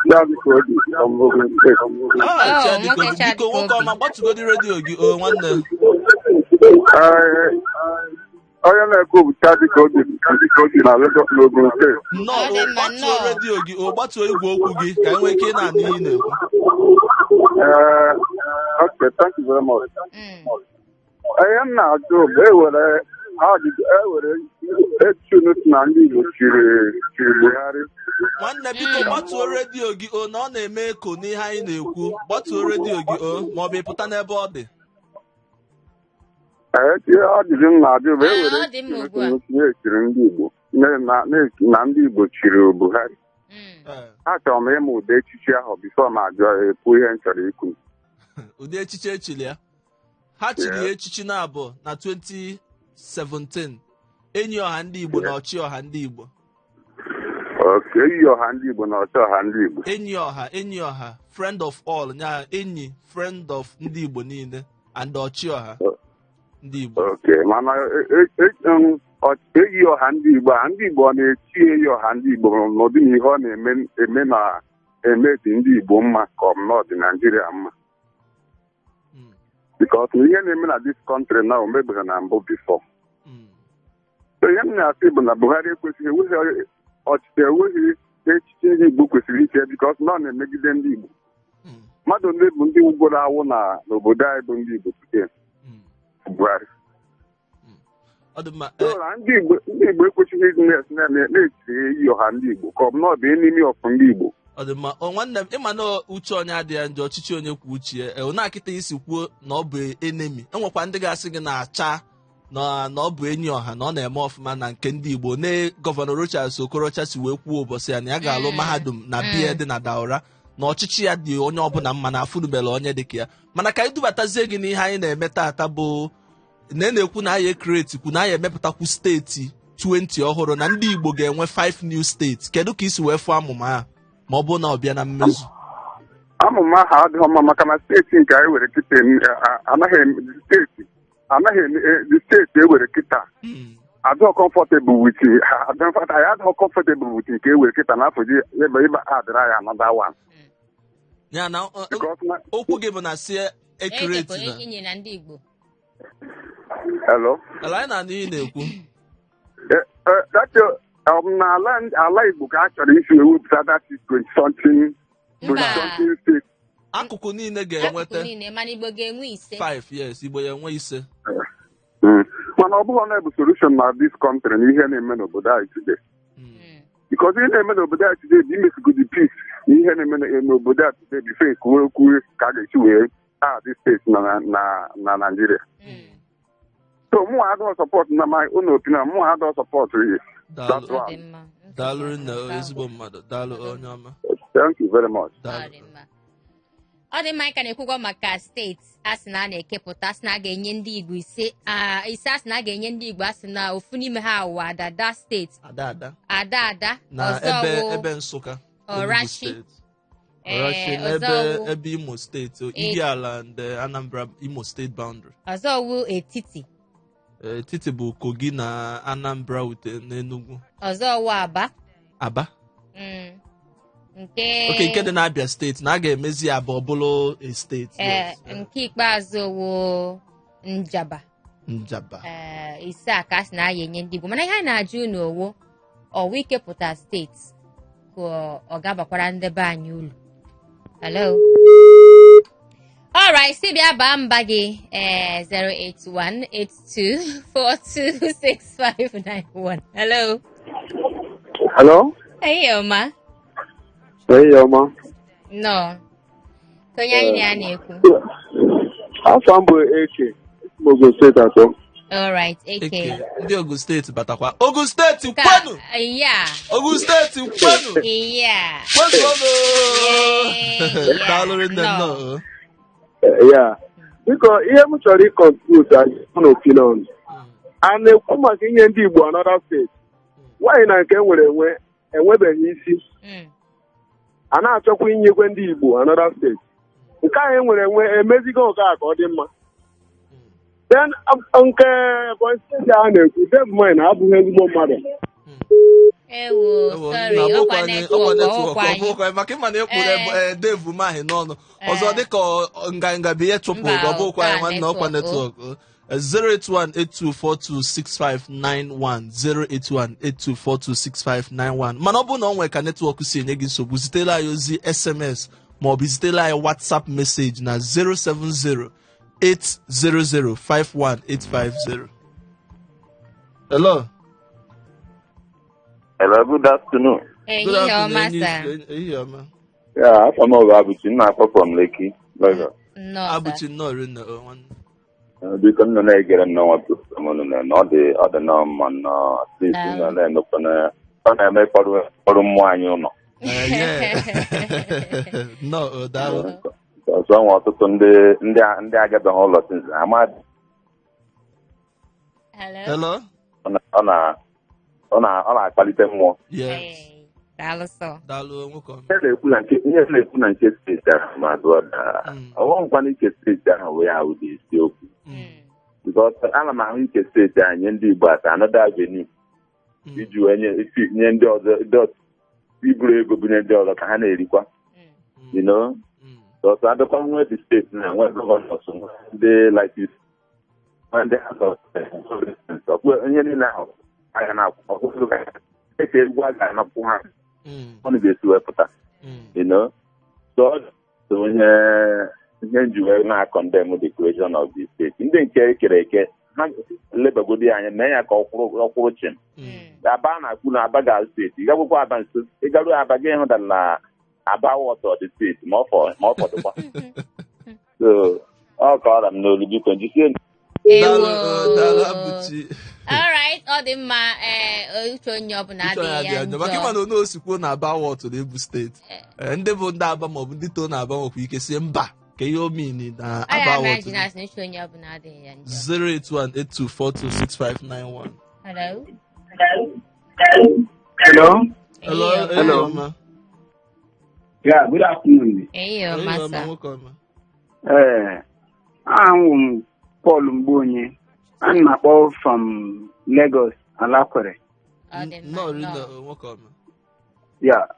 Chiadi Obi from Ogun State. Ah, Oh, Chiadi nwoke Kobi, Chiadi biko nwoke Kobi. ọma, gbatugodi redio gị o nwanne. Onye na-ekwu bụ Chiadi Obi na Lagos n'Ogun State. Nnọọ. Ọ dị O mma, gbatuo nnọọ. redio gị, o gbatuo igwe okwu gị ka anyị nwee ike ị na-anụ ihe ị na-ekwu. Okay, thank you very much. Ihe m na-ajụ bụ ewere ajụjụ ewere etu na ndị Igbo chiri Buhari. Nwanne, biko gbatuo redio gị o, na ọ na-eme eko n'ihe anyị na-ekwu. Gbatuo redio gị o, ma ọ bụ ịpụta n'ebe ọ dị. Ihe ajụjụ m na-ajụ bụ ewere Ah, ọ dị mma ugbu a. etu na-echiri ndị Igbo na ndị Igbo chiri Buhari. Achọrọ m ịma ụdị echichi ahụ before m ajụọ ya ekwu ihe m chọrọ ikwu. Ụdị echichi echiri ya, ha chiri ya echichi na abụọ na 2017, enyi ọha ndị Igbo na ọchị ọha ndị Igbo. Okay, enyi ọha ndị Igbo na ọchị ọha ndị Igbo. Enyi ọha, enyi ọha, friend of all nya, enyi, friend of ndị Igbo niile and ọchị ọha ndị Igbo. Okay, mana enyi ọha ndị Igbo a, ndị Igbo ọ na-echi enyi ọha ndị Igbo n'ụdị na ihe ọ na-eme eme na eme dị ndị Igbo mma ka ọ bụ na ọ dị Naijiria mma? Because ihe na-eme na this country na o mebeghị na mbụ before. So ihe m na-asị bụ na Buhari ekwesịghị, enweghị ọchịchị, enweghị echichi ndị Igbo kwesịrị iche because na ọ na-emegide ndị Igbo. Mmadụ ndị bụ ndị wugoro awụ na n'obodo anyị bụ ndị Igbo today? Buhari. Ọ dị mma. So na ndị Igbo ekwesịghị ịdị na-echiri enyi ọha ndị Igbo ka ọ bụ na ọ bụ enemy of ndị Igbo. Ọ dị mma. Ọ nwanne m, ịma na uche onye adịghị njọ, ọchịchị onye kwuo uche ya. Ona akịta isi kwuo na ọ bụ enemy, enwekwa ndị ga-asị gị na-acha na ọ bụ enyi ọha, na ọ na-eme ọfụma na nke ndị Igbo ne. Gọvanọ Rochas Okorocha si wee kwuo ụbọchị ya na ya ga-alụ mahadum na bie dị na Daura, na ọchịchị ya dị onye ọbụla mma, na afụnubela onye dị ka ya. Mana ka anyị dubatazie gị n'ihe anyị na-eme taata bụ na ị na-ekwu na anyị e-create kwu na anyị emepụtakwu steeti 20 ọhụrụ, na ndị Igbo ga-enwe 5 new steeti. Kedu ka isi wee fụọ amụma a ma ọ bụrụ na ọ bịa na mmezu? Amụma ahụ adịghị mma maka na steeti nke anyị were kịta anaghị steeti anaghị steeti ewere kịta adịghị comfortable with ha. In fact, anyị adịghị comfortable with nke ewere kịta n'afọ ji ebe ịba adịrị anyị another one. Ya na Because na okwu gị bụ na si e-create Echekwa na enyi na ndị Igbo. Hello? Ala anyị na-anụ ihe ị na-ekwu. That na ala Igbo ka a chọrọ isi ewepụta that is 20 something, 20 Mba. something state. Akụkụ niile Akụkụ ga-enweta niile, mana Igbo ga-enwe ise. 5, yes, Igbo ya enwe ise. Mana ọ bụghị na bụ solution na this country na ihe na-eme n'obodo anyị today. Because ihe na-eme n'obodo anyị today bụ imesigodi peace na ihe na-eme n'obodo anyị today before ekwuwe okwu ka a ga-esi wee add steeti na Nigeria. So mụ adịghị support na my own opinion, mụ adịghị support it. Daalụ. That's Ọ one. dị mma. Daalụ nne, ezigbo mmadụ. Daalụ, onye ọma. Thank you very much. Ọ Daalụ. dị mma, ọ dị mma. Anyị ka na-ekwukwa maka steeti a sị na a na-ekepụta, a sị na a ga-enye ndị Igbo ise, ise a sị na a ga-enye ndị Igbo. A sị na ofu n'ime ha wụ Adada steeti. Ada ada. Ada ada. Na Ọzọ ebe wụ ebe Nsụka, Enugu Ọrachi. Steeti. Ee, Ọrachi ọzọ n'ebe ebe Imo Steeti, Ihiala and Anambra Imo State boundary. Ọzọ wụ Etiti. Etiti bụ Kogi na Anambra wute n'Enugu. Ọzọ wụ Aba. Aba. Nke Oke nke dị n'Abia Steeti, na a ga-emezi ya Aba ọ bụrụ a steeti. Ee. Yes. Nke ikpeazụ wụ Njaba. Njaba. Ee, ise a ka a sị na a ga-enye ndị Igbo. Mana ihe a na-ajụ unu owo ọwa ikepụta steeti ka ọ ga-abakwara ndị be anyị ulu? Hello, alright, si bịa baa mba gị. Ee, 08182426591. Hello. Hello? Ehihie ọma. Ehihie ọma. Nnọọ. Ka onye anyị na ya na-ekwu? Afọ m bụ Eke, Ogun Steeti atọ. Alright, Eke. Eke ndị Ogun Steeti batakwa. Ogun Steeti Ka kwenu! Ya. Ogun Steeti kwenu! Ya. Kwezuonụ! Yeah. Daalụ rinne. Nnọọ. Nnọọ. Ya, biko, ihe m chọrọ ịcontribute as an opinion, a na-ekwu maka inye ndị Igbo another state, nwaanyị na nke nwere enwe enwebeghị isi. A na-achọkwa inyekwe ndị Igbo another steeti. Nke ahụ e nwere enwe emezigo nke a ka ọ dị mma. Then nke Ebonyi steeti a na-ekwu, Dave Umahi na abụghị ezigbo mmadụ. Ewo, Ewo, sorry, na ọkwa ọbụkwa anyị- network, ọkwa network, ọkwa anyị. ọbụkwa anyị. Maka ịma na ekpuru Dave Umahi n'ọnụ ọzọ dịka nganga bụ ihe chụpụ Mba, ọ bụkwa anyị ọkwa nwanne, ọkwa network, network. 08182426591, 08182426591. Mana ọ bụrụ na ọ nwere ka network si enye gị nsogbu, zitela anyị ozi SMS maọbụ zitela anyị WhatsApp message na 07080051850. Hello. Hello, good afternoon. Good Ehihie ọma, afternoon, sir. ehihie ọma. Yeah, afọ m bụ Abuchi, m na-akpọ from Lekki, Lagos. Nnọọ, sir. Abuchi, nnọọ rinne, o, nwanne. Biko, m nọ na-egere m n'ọnwa program unu na ọ dị nnọọ mma nnọọ, at least m nọ na-emekwa ọ na-eme kpọrọ mmụọ anyị ụlọ. Yeah. Nnọọ, o, daalụ. Ọzọ nwe ọtụtụ ndị agabeghị ụlọ since ama. Hello. Hello. Ọ na-akpalite mmụọ. Yes. Hey, daalụ sọ. Daalụ, nwoke ọma. Ihe na-ekwu na nke steeti ahụ ma brother, ọghọmkwana ike steeti ahụ bụ ya wụ dị isiokwu. Because ana m ahụ ike steeti ahụ nye ndị Igbo asa another avenue iji wee nye nye ndị ọzọ ndị ọzọ iburu ego bunye ndị ọzọ ka ha na-erikwa. Because abịakwa nwee the steeti na nwee governors, nwee ndị like you, nwee ndị House of Representatives, ihe niile ahụ aga na-akwụ ọkwụsịrị ka eke egwu a ga-anapụ ha ọnụ ga-esi wee pụta. So ọ so ihe nji wee na-condemn the creation of the state. Ndị nke ekere eke ha lebagodi anya mee ya ka ọ kwụrụ chịm. Aba na-akwu na Aba ga steeti, ị gagwekwa Aba nso, ị garuo Aba gị hụ na Aba wọtọ dị steeti ma ọ fọ ma ọ fọdụkwa. So ọ ka ọra m n'olu, biko jisie. Ewo. Daalụ, daalụ, Abuchi. Alright, ọ dị mma. Ee, uche onye ọbụla Uche onye adịghị ya adịghị njọ. Maka njọ. ịma na onye osikwu na Aba wọtụ na-ebu steeti. Ndị bụ ndị Aba maọbụ ndị too na Aba nwekwa ike sie mba ka ihe omini na Anyị Aba amaghị wọtụ. na asị na uche onye ọbụla adịghị ya njọ. 08182426591. Hello. Hello. Hello. Ehihie ọma. Ehihie ọma. Yeah, good afternoon. Ehihie ọma, Ehihie ọma, sir. nwoke ọma. Ee, ahụ m Paul Mgbeonye. Ana m akpọ from Lagos, Alakwere. Ọ dị mma. Nnọọ rinne, Nnọọ. nwoke ọma. Ya,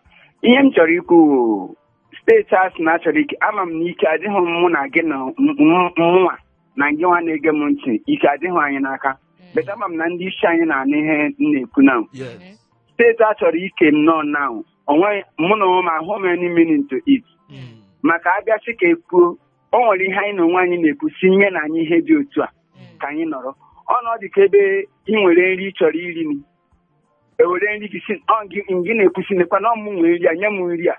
ihe m chọrọ ikwu bụ, steeti a sị na achọrọ ike, ama m na ike adịghị mụ na gị na mụnwa na gị nwa na-ege m ntị, ike adịghị anyị n'aka. But ama m na ndị isi anyị na-anụ ihe m na-ekwu na steeti a chọrọ ike m nọ now, onwe mụ na onwe m ahụ m any meaning to it. Maka abịa sị ka ekwuo, o nwere ihe anyị na onwe anyị na-ekwu si nye na anyị ihe dị otu a ka anyị nọrọ ọnọdụ ka ebe ị nwere nri ị chọrọ iri ni ewere nri gị si ọ gị na-ekwusi nekwa na ọmụ nwee nri a, nye m nri a.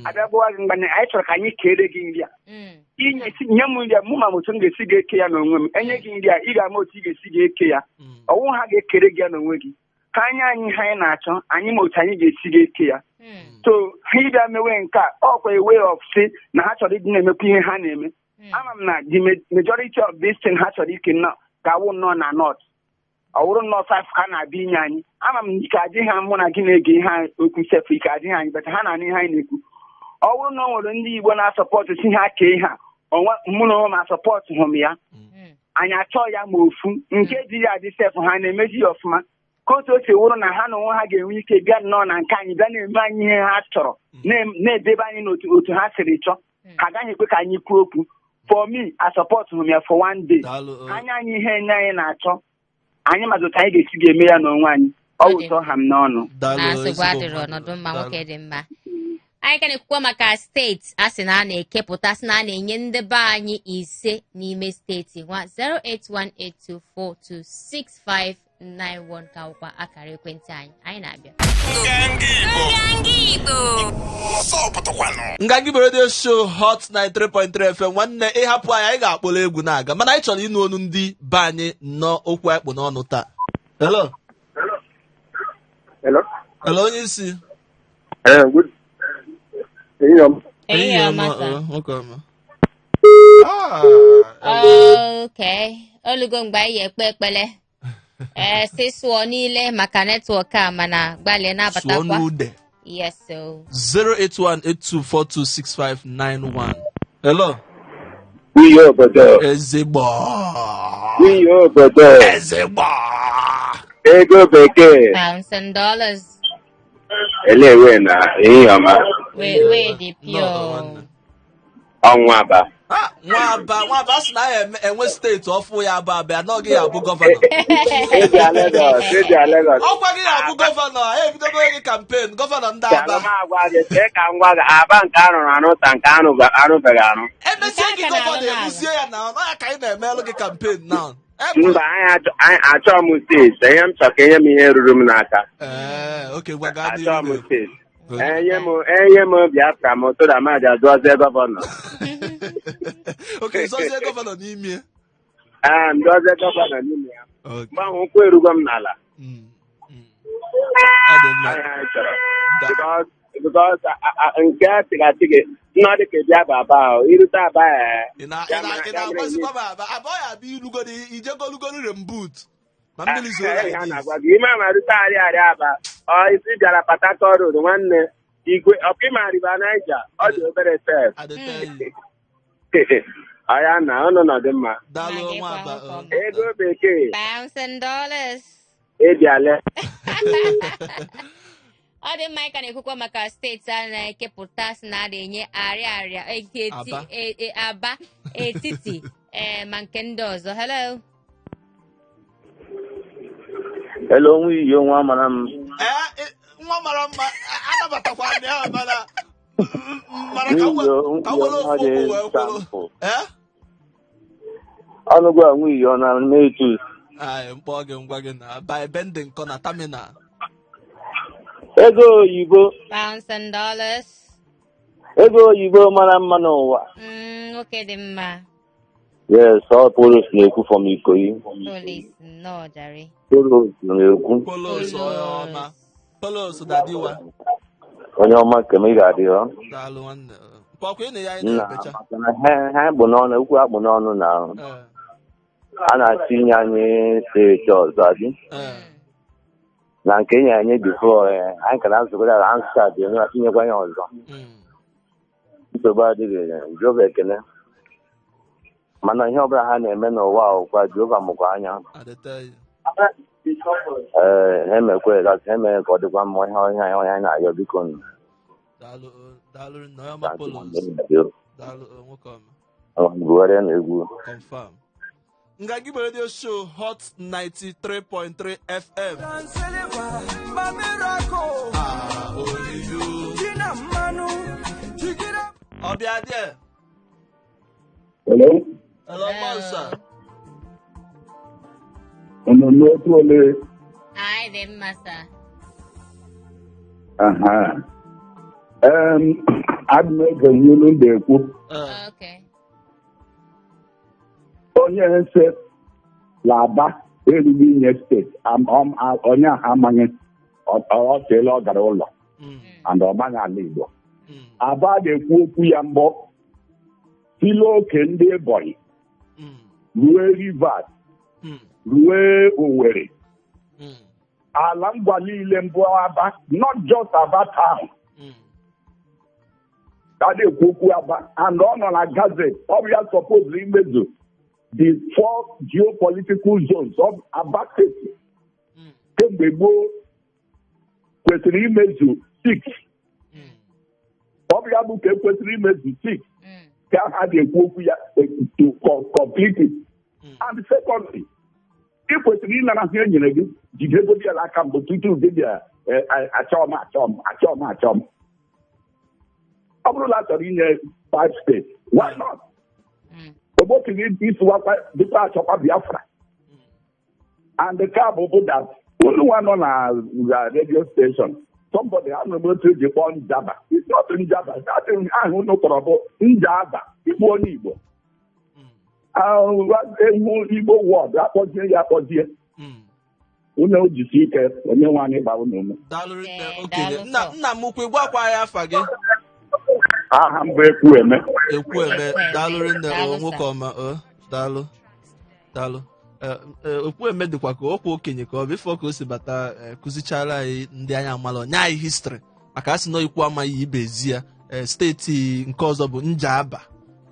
Abịa gbawa gị mgbanye, anyị chọrọ ka anyị kere gị nri a. Inye si nye m nri a, mụ ma m otu m ga-esi ga-eke ya n'onwe m. Enye gị nri a, ị ga-ama otu ị ga-esi ga-eke ya. Ọwụ ha ga-ekere gị ya n'onwe gị ka anyị anyị ihe anyị na-achọ, anyị ma otu anyị ga-esi ga-eke ya. So ha ịbịa mewe nke a, ọkwa a way of si na ha chọrọ ịdị na-emekwa ihe ha na-eme. Ama m na the majority of this thing ha chọrọ ike nnọọ ga-awụ nnọọ na north. Ọ wụrụ nnọọ five ka a na-abịa inye anyị, ama m na ike adịghị ha. Mụ na gị na-ege ihe anyị okwu sef, ike adịghị anyị, but ha na-anụ ihe anyị na-ekwu. Ọ bụrụ na ọ nwere ndị Igbo na-asupport si ha kee ihe a, onwe mụ na onwe m asupport hụ m ya. Anyị achọ ya ma ofu nke dị ya adị sef, ha na-emezi ya ọfụma ka otu o si wụrụ na ha na onwe ha ga-enwe ike bịa nnọọ na nke anyị, bịa na-eme anyị ihe ha chọrọ, na-edebe anyị n'otu otu ha siri chọọ. Ha agaghị ekwe ka anyị kwuo okwu. For me, I support him ya for one day. Daalụ. Anya anyị ihe nye anyị na-achọ, anyị mazi otu anyị ga-esi ga-eme ya n'onwe anyị. Ọ Ọ dị wụtọ ha m n'ọnụ. Daalụ. Na nsogbu Ezigbo adịrọ. mmadụ. Ọnọdụ mma. Daalụ. Nwoke dị mma. Anyị ka na-ekwukwa maka steeti a sị na a na-ekepụta, sị na a na-enye ndị be anyị ise n'ime steeti nwa. 08182426591 ka wụkwa akara ekwentị anyị. Anyị na-abịa. Nganga Igbo. Nganga Igbo. Ọsọ pụtakwanụ. Nganga Igbo Radio Show, Hot 93.3 FM. Nwanne, ịhapụ anyị, anyị ga-akpọrọ egwu na-aga, mana anyị chọrọ ịnụ olu ndị be anyị nọ okwu anyị kpụ n'ọnụ taa. Hello. Hello. Hello, onye isi. Eh, good. Ehihie ọma. Ehihie ọma, sir. Nwoke ọma. Okay, olugo mgbe anyị ekpe ekpele, ee, si sụọ niile maka network a, mana gbalịa Sụọ na-abatakwa. N'ude. Yes, so. 08182426591. Hello. Nwunye obodo. Ezigbo. Nwunye obodo. Ezigbo. Ego bekee. Pounds and dollars. Elewe na ehihie ọma. Wait, wait, the Nnọọ, nwanne. pure. Ọnwa aba. Ah, nwaba sị na ya enwe steeti ọfụ ya aba abịa na ọ gị ya abụ gọvanọ. Eji Lagos, eji Lagos. Ọkwa gị ya abụ gọvanọ, ha ebidogo gị campaign gọvanọ ndị Ka Aba. m agwa gị, chee ka m gwa gị, Aba nke arụrụ arụ ta nke arụbeghị arụ. Emezie gị Nke a ka gọvanọ na-alụ n'ala. ebuzie ya na ọ ya ka anyị na-emelụ gị campaign now. Mba, anyị achọọ m steeti. Enye m chọ ka enye m ihe ruru m n'aka. Ee, oke gwa gaa Achọọ m n'ihu. steeti. Enye m Biafra m tụda m aja dụọzie gọvanọ. Oke, zọzie gọvanọ n'ime. Ee, m dụọzie gọvanọ n'ime ya. Okay. Mgbe ahụ ụkwụ erugo m n'ala. Ọ dị mma. Ahịa anyị chọrọ. Because nke a tịgatị gị nna dị ka bịa bụ Aba ahụ irute Aba ya. Ị na-agwazikwa m Aba Aba ọ ya abịa ilugoro ijegolugoro rembut ma mmiri zoro Ha na-agwa gị ime ama rute arịa Aba ọ isi bịara Port Harcourt Road nwanne igwe ọkụ ịma River Niger ọ dị obere sef. Ọya na ọnụ nọ dị mma. Daalụ nwa Aba. Ego bekee. Pounds and dollars. Ebiale. Ọ dị mma, anyị ka na-ekwukwa maka steeti a na-ekepụta sị na a na-enye arịa Aba etiti ee ma nke ndị ọzọ. Hello. Hello, nwunye nwa mara m. Nwa mara mma anabatakwa m ya mana mara ka nwere ofu okwu wee kwuru. Ọnụgụ a nwunye ọ na na-etu. Anyị mkpọ gị ngwa gị na by bending corner terminal. Ego oyibo. Pounds and dollars. Ego oyibo mara mma n'ụwa. Nwoke dị mma. Yes, ọ Polos na-ekwu from Ikoyi. Polos nnọọ jare. Polos na-ekwu. Polos onye ọma. Polos dadiwa. Onye ọma nke m ị ga-adị ọ. Daalụ nwanne. Pọkwa ị na ya anyị na-ebecha. Ha bụ n'ọnụ, okwu akpụ n'ọnụ na a na-achọ inye anyị steeti ọzọ adị. Na nke enye anyị bifo anyị ka na-azụgoro ala ansa dị onye atinyekwa ya ọzọ. Nsogbu adịghị, Jehova ekele. Mana ihe ọbụla ha na-eme n'ụwa ụkwa Jehova mụkwa anya. Ee, ha emekwa ha emere ka ọ dịkwa mma ihe ọhịa anyị na-ayọ biko. Bugharịa na egwu. Nganga Igbo Radio Show Hot 93.3 FM. Ọbịa dị. Hello. Hello, Monsa. Unu n'otu ole? Anyị dị mma, sir. Aha. Adị m ege ihe unu na-ekwu. Okay. Onye nse na-aba erughị inye steeti onye ahụ amaghị ọ teela ọ gara ụlọ and ọ maghị ala Igbo. Aba na-ekwu okwu ya mbọ sile oke ndị Ebonyi rue Rivers rue Owerri ala ngwa niile mbụ Aba, not just Aba town. A na-ekwu okwu Aba and ọ nọ na gazette ọ bụ ya suppose imezu the 4 geopolitical zones of Aba State kemgbe gboo kwesịrị imezu 6. Ọ bụ ya bụ ka ekwesịrị imezu 6 ka ha ga-ekwu okwu ya to complete it. And secondly, ị kwesịrị ịnara ihe e nyere gị jidegodi ya n'aka mbụ tutu gị bịa achọm achọm achọm achọm. Ọ bụrụ na a chọrọ inye 5 states, why not? Ogbokiri isiwakwa dịkwa achọkwa Biafra. And the car bụ that unu nwa nọ na radio station, somebody anụrụ m otu eji kpọọ Njaba. It's not Njaba, that ahụ unu kpọrọ bụ Njaba, ịbụ onye Igbo. Ehu Igbo wọd akpọzie ya akpọzie. Unu jisi ike onye nwe anyị gbaa unu ume. Nna m ukwu gwakwa ya afa gị. Aha m bụ Ekwueme. Ekwueme, daalụ nne nwoke ọma, daalụ daalụ. Ekwueme dịkwa ka okwu okenye ka ọ bụ ife ka o si bata kụzichara anyị ndị anyị amala nye anyị histrị Maka a sị na ikwu amaghị ibe ezi ya. Steeti nke ọzọ bụ Njaba.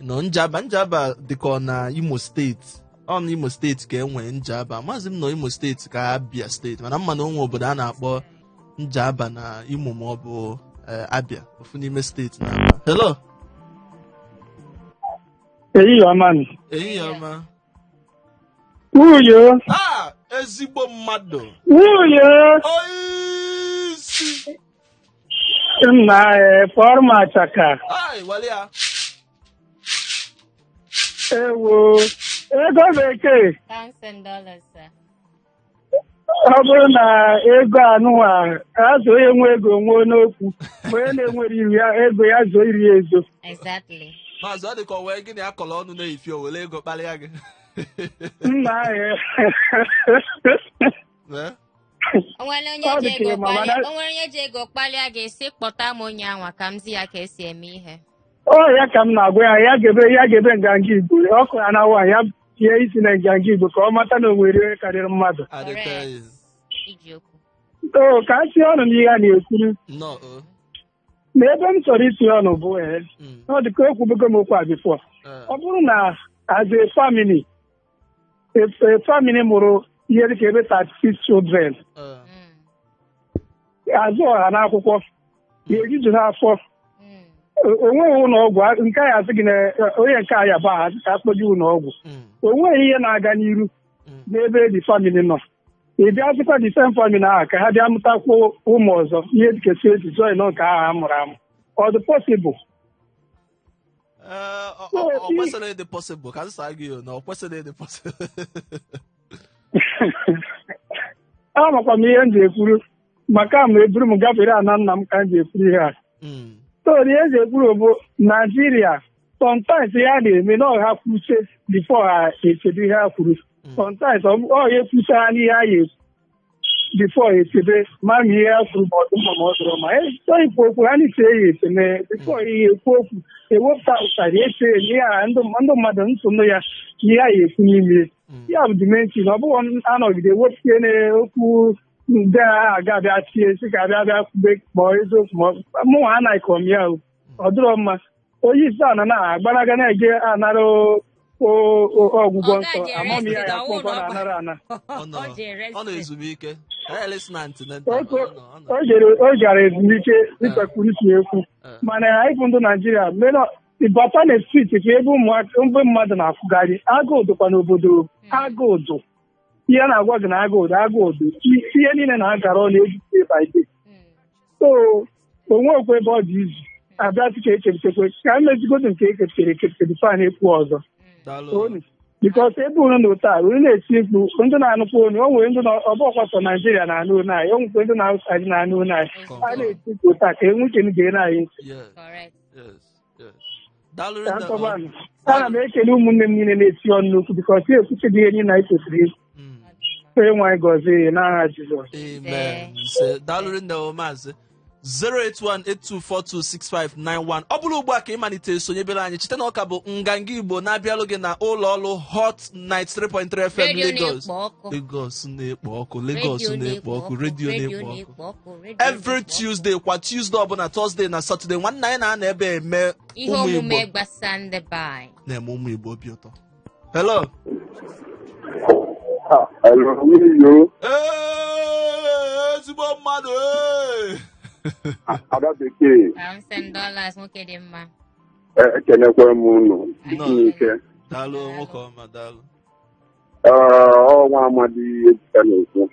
Nọ Njaba, Njaba dịka ọ na Imo Steeti. Ọ na Imo Steeti ka e nwee Njaba. Maazị m nọ Imo Steeti ka Abia Steeti, mana mma na onwe obodo a na-akpọ Njaba na Imo ma ọ bụ Abia, ofu n'ime steeti na-aba. Hello. Ehihie ọma nụ. Ehihie ọma. Nwunye. Ah, ezigbo mmadụ. Nwunye. Oisi. Nna, kpọrọ m achaka. Ai, wale ya. Ewo, ego bekee. Pounds and dollars, sir. Ọ bụrụ na ego anụnwa azụ, onye nwe ego nwee n'okwu, ma onye na-enwere iri ya ego ya zuo iri ya ezo. Exactly. Maazị, ọ dị ka ọ wee gịnị akọrọ ọnụ na-efi o were ego kparịa gị. Nna anyị. Eh? O nwere onye Ọ ji dị ka ego ịma, kpalịa mana- o nwere onye ji ego kpalịa gị, sị kpọta m onye anwa ka m zi ya ka esi eme ihe. Ọ ya ka m na-agwa ya, ya gebe Nganga Igbo ọkụ ya na nwaanyị ya tie isi na Nganga Igbo ka ọ mata na o nwere ihe karịrị mmadụ. Adịka. Correct. Iji okwu. O ka a tinye ọnụ n'ihe a na-ekwuru. Nnọọ o. Na ebe m chọrọ itinye ọnụ bụ ọ dị ka ekwubugo m okwu a before. Ọ bụrụ na as a family, a family mụrụ ihe dịka ebe 36 children, azụ ọha n'akwụkwọ ga-eriju ha afọ. Onweghị ụlọ ọgwụ nke a asị gị na onye nke a ya bụ aha ka akpọje ụlọ ọgwụ. Onweghị ihe na-aga n'iru n'ebe the family nọ. Ị bịa sịkwa the same family ahụ ka ha bịa mụtakwuo ụmụ ọzọ, ihe dịka 20 join nke ahụ a mụrụ amụ, ọ dị possible? Ee, ọ kwesịrị ịdị possible ka m saa gị o, na ọ kwesịrị ịdị possible. Amakwa m ihe m ji ekwuru maka ma eburu m gafere ana nna m ka m ji ekwuru ihe a. So ihe m ji ekwuru bụ Naijiria, sometimes ihe a na-eme na ọha kwuche before ha echebe ihe ha kwuru. Sometimes ọ ya ekwucha ha n'ihe a ya ekwu before echebe ma ma ihe ha kwuru ma ọ dị mma ma ọ dịrọ mma. Chọọ ikwu okwu ha na-eche ya echeme before ihe ekwu okwu, ewepụta ụtarị eche ihe a ndị mmadụ nsogbu ya ihe a ya ekwu n'ime ya bụ dimension. Ọ bụghị anọgide wepụta n'okwu ndị a aga abịa tie sị ka abịa bịa kwube ma ọ eziokwu ma mụnwa anaghị m ya o. Ọ dịrọ mma onye isi ala na-agbalaga na-eje anara ọgwụgwọ Ọ nsọ gaje amam ya rest, ya ọ kpọkọ wụ na ọ na-anara ana. Ọ nọ Ọ jere ọ nọ ezumike. Ee, listen antenatal. Ọ nọ. O jere ezumike dịka kwuru si ekwu. Mana anyị bụ ndị Naijiria mere bata na street ka ebe ụmụaka mgbe mmadụ na-akwụgharị, agụụ dịkwa n'obodo, agụụ dụ. Ihe na-agwa gị na agụụ dụ, agụụ dụ, ihe niile na-agara ọnụ eji day by day. So onwekwa ebe ọ dị izu abịa sị ka echebitekwe ka emezigodo nke ekepụtere ekepụte before a na-ekwu ọzọ. Daalụ. Onu because ebe unu nọ taa, unu na-eti mkpu, ndị na-anụkwa onu, o nwere ndị ọbọkwasọ Naijiria na-anụ onu anyị, o nwekwa ndị na-outside na-anụ onu anyị. A na-eti mkpu taa ka enwe uche gee anyị ntị. Yes. Daalụ Ka rinne. ntọbanụ. Ana m ekele ụmụnne m niile na-eti ọnụ n'okwu because ha ekwucheghị ihe niile anyị kwesịrị ikwu. Onye nwe anyị gọzie ya n'aha Jizọs. Amen. Ise. Daalụ rinne o, maazị. 08182426591. Ọ bụrụ ugbu a ka ị malite sonyebere anyị, cheta na ọka bụ Nganga Igbo na-abịalụ gị na ụlọ ọrụ Hot 93.3 FM Redio Lagos. na-ekpo ọkụ. Lagos na-ekpo ọkụ, Lagos Redio na-ekpo ọkụ, redio redio na-ekpo ọkụ. na-ekpo ọkụ, redio Every na-ekpo ọkụ. Tuesday, kwa Tuesday ọbụla, Thursday na Saturday, nwanne anyị na-anọ ebe eme ihe ụmụ omume Igbo gbasa ndị be anyị. Na-eme ụmụ Igbo obi ụtọ. Hello. Hello, nwunye. Ee, ezigbo mmadụ ee. Ada Bekee. Pounds and dollars, nwoke dị mma. Ekenekwa m unu. Nnọọ. Ike. Daalụ, nwoke ọma, daalụ. Ee, ọ nwa Amadi Ebuka na-ekwu.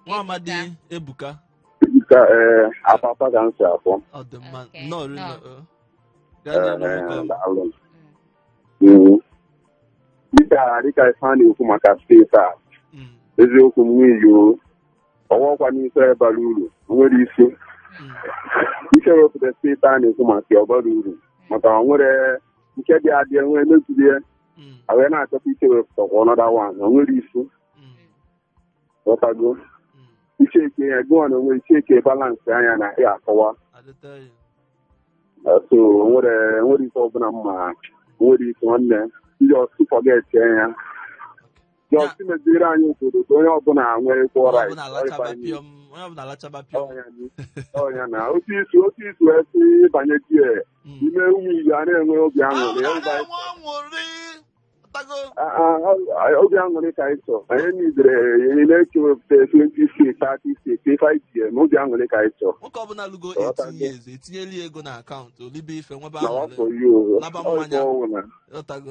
Nwa Amadi Ebuka. Ebuka, ee, Apapa ka m si afọ. Ọ dị mma. Okay, nnọọ rinne. nnọọ. Gaa n'ihu, nwoke Ee, ọma. daalụ. Dịka ife a na-ekwu maka steeti a, eziokwu m n'iyi o, ọwọkwa n'ife bara uru nwere isi ike wepụta steeti a na-ekwu maka ya, ọ bara uru maka ọ nwere nke dị adị enwe emezurie a wee na-achọta ike wepụtakwa ọnọdụ one, o nwere isi. Ghọtago icheke ya gụọ na onwe icheke balance anya na ya akọwa. Adịte ya. So nwere ife ọbụla mma nwere isi, nwanne ndị ọtụ forget ya. Just meziri anyị obodo ka onye ọbụla nwee equal Onye right. ọbụla alachaba pịọm, onye ọbụla alachaba pịọm. Ọnya na otu isi otu isi wee sị banye die ime ụmụ Igbo a na-enwe obi aṅụrị. Ahụ na-enwe aṅụrị. Tago. Obi aṅụrị ka anyị chọọ. Anyị nidere na-ekewepụta 20 steeti, 30 steeti, ife anyị ji eme obi aṅụrị ka anyị chọọ. Nwoke ọbụla lugo 18 years etinyela ya ego na akaụntụ, olibe ife, nwebe Na aṅụrị. wafọ you. Laba mmanya. Ịghọtago.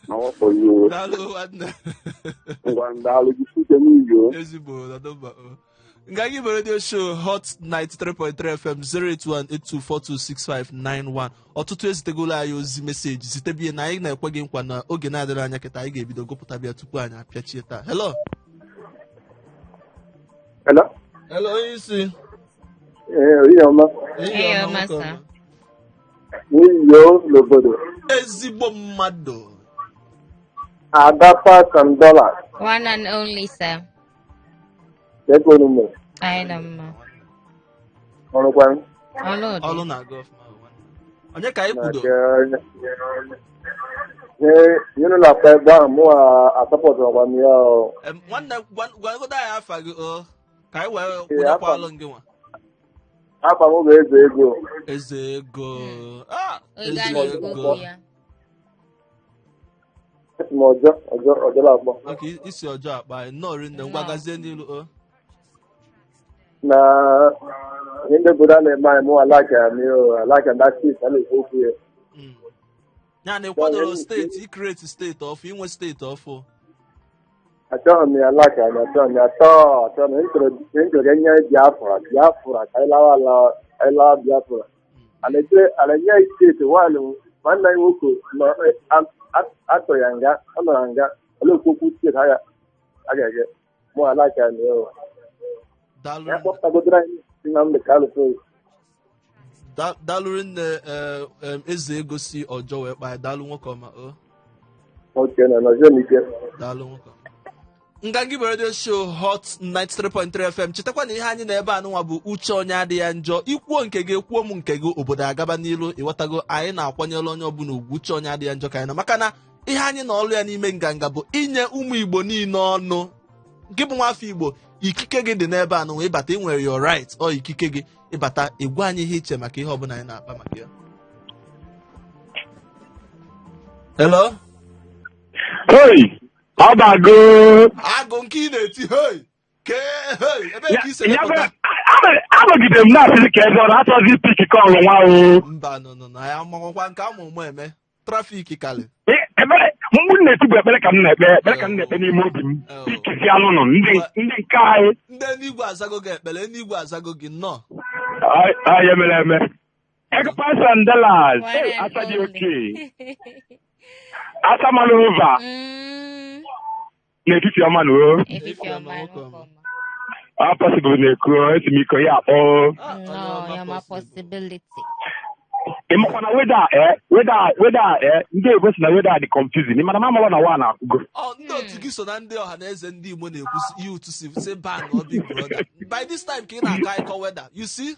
Na wafọ you. Daalụ nwanne. Ngwa, ndalụ gị site n'iyo. Ezigbo na nọmba o. Nganga Igbo Radio Show, Hot 93.3 FM, 08182426591. Ọtụtụ ezitegolo anyị ozi message, zitebie na anyị na-ekwe gị nkwa na oge na-adịrị anya kịta anyị ga-ebido gụpụta bịa tupu anyị apịachie taa. Hello. Hello? Hello, onye isi. Ee, onye ọma. Ehihie Ehihie ọma, ọma, nwoke ọma. sir. N'iyo n'obodo. Ezigbo mmadụ. Ada Pounds and Dollars. One and only, sir. Ego unu mere. Anyị nọ mma. Ọrụkwa m. Ọlụ dị. Ọlụ na-aga ọfụma, nwanne. Onye ka anyị Na kwudo? Ee, ihe unu na-akpa ebe ahụ, mụ asọpọtụrụ m ya o. Nwanne, gwagodo anyị afa gị o, ka anyị wee Ee, kwụnyekwalụ gị nwa. Afa m bụ Eze Ego. Eze Ego. Ah, Oge Eze a na-ekwu Ego. okwu ya. Esi m ọjọ ọjọ ọjọ na-akpọ. Maka isi ọjọọ akpa anyị nnọọ rinne, ngwa Nnọọ. gazie n'ilu o. Na ihe ndị obodo a na-eme anyị, mụ alaka m ya o, alaka na steeti a na-ekwu okwu ya. Ya na ịkwadoro steeti, icreate steeti ọfụ, inwe steeti ọfụ. Achọghị m ya, alaka m, achọghị m ya atọ, achọghị m. Ihe m chọrọ ka enye Biafra, Biafra, ka anyị lawa ala, anyị lawa Biafra. Ala enye anyị steeti nwaanyị, nwanne anyị nwoke nọ atọ ya nga, ọ nọ na nga, olee okwu okwu steeti ha ga-ege? Mụ alaka m ya o. Daalụ. Ya kpọpụtagodoro anyị Nnamdị Kanụ first. Daalụ rinne, Eze Ego si ọjọọ wee kpaa. Daalụ nwoke ọma o. Oke na nọzie n'ike. Daalụ nwoke ọma. Nganga Igbo Radio Show, Hot 93.3 FM. Chetakwa na ihe anyị na ebe anụnwa bụ uche onye adịghị ya njọ. Ikwuo nke gị, ekwuo m nke gị, obodo agaba n'ilu. Ịghọtago? Anyị na-akwanyere onye ọbụla ugwu. Uche onye adịghị ya njọ ka anyị nọ, maka na ihe anyị na ọlụ ya n'ime nganga bụ inye ụmụ Igbo niile ọnụ. Gị bụ nwafọ Igbo, ikike gị dị n'ebe anụnwa. Ịbata, ị nwere your right, ọ ikike gị ịbata ịgwa anyị ihe iche maka ihe ọbụla anyị na-akpa maka ya. Hello. Hey! Ọbago! Agụ nke ị na-eti hey kee hey, ebe ka isi Ya bụ, emepụta? anọgide m na-asịrị ka ebe ọ na-achọzi pick call nwa o. Mba, nọ nọ na ya amakwakwa nke ama ụmụ eme traffic kalị. Ekpere mgbu m na-eti bụ ekpere ka m na-ekpe, ekpere ka m na-ekpe n'ime obi m. Pickzi anụnụ ndị nke anyị. Ndị eluigwe azago gị ekpere, eluigwe azago gị, nnọọ. Anyị emere eme. Ego pounds and dollars. One Hey, and asa dị only. oke. Asa mmanụ over n'etiti ọma na o. Efifie ọma, Nwoke nwoke ọma. ọma. Ọ possible na-ekwu, esi m iko ya akpọ. Ah, onye Nnọọ, ọma. ya ma possible. possibility. Ị makwa na weather weather ndị oyibo si na weather dị confusing. Ị mana m amalọ na wa na-akwụgo. Ọ ndị otu gị so na ndị ọha na eze ndị Igbo na-ekwusi youth si ban ọ Big Brother. By this time ka ị na-akọ akọ weather, you see.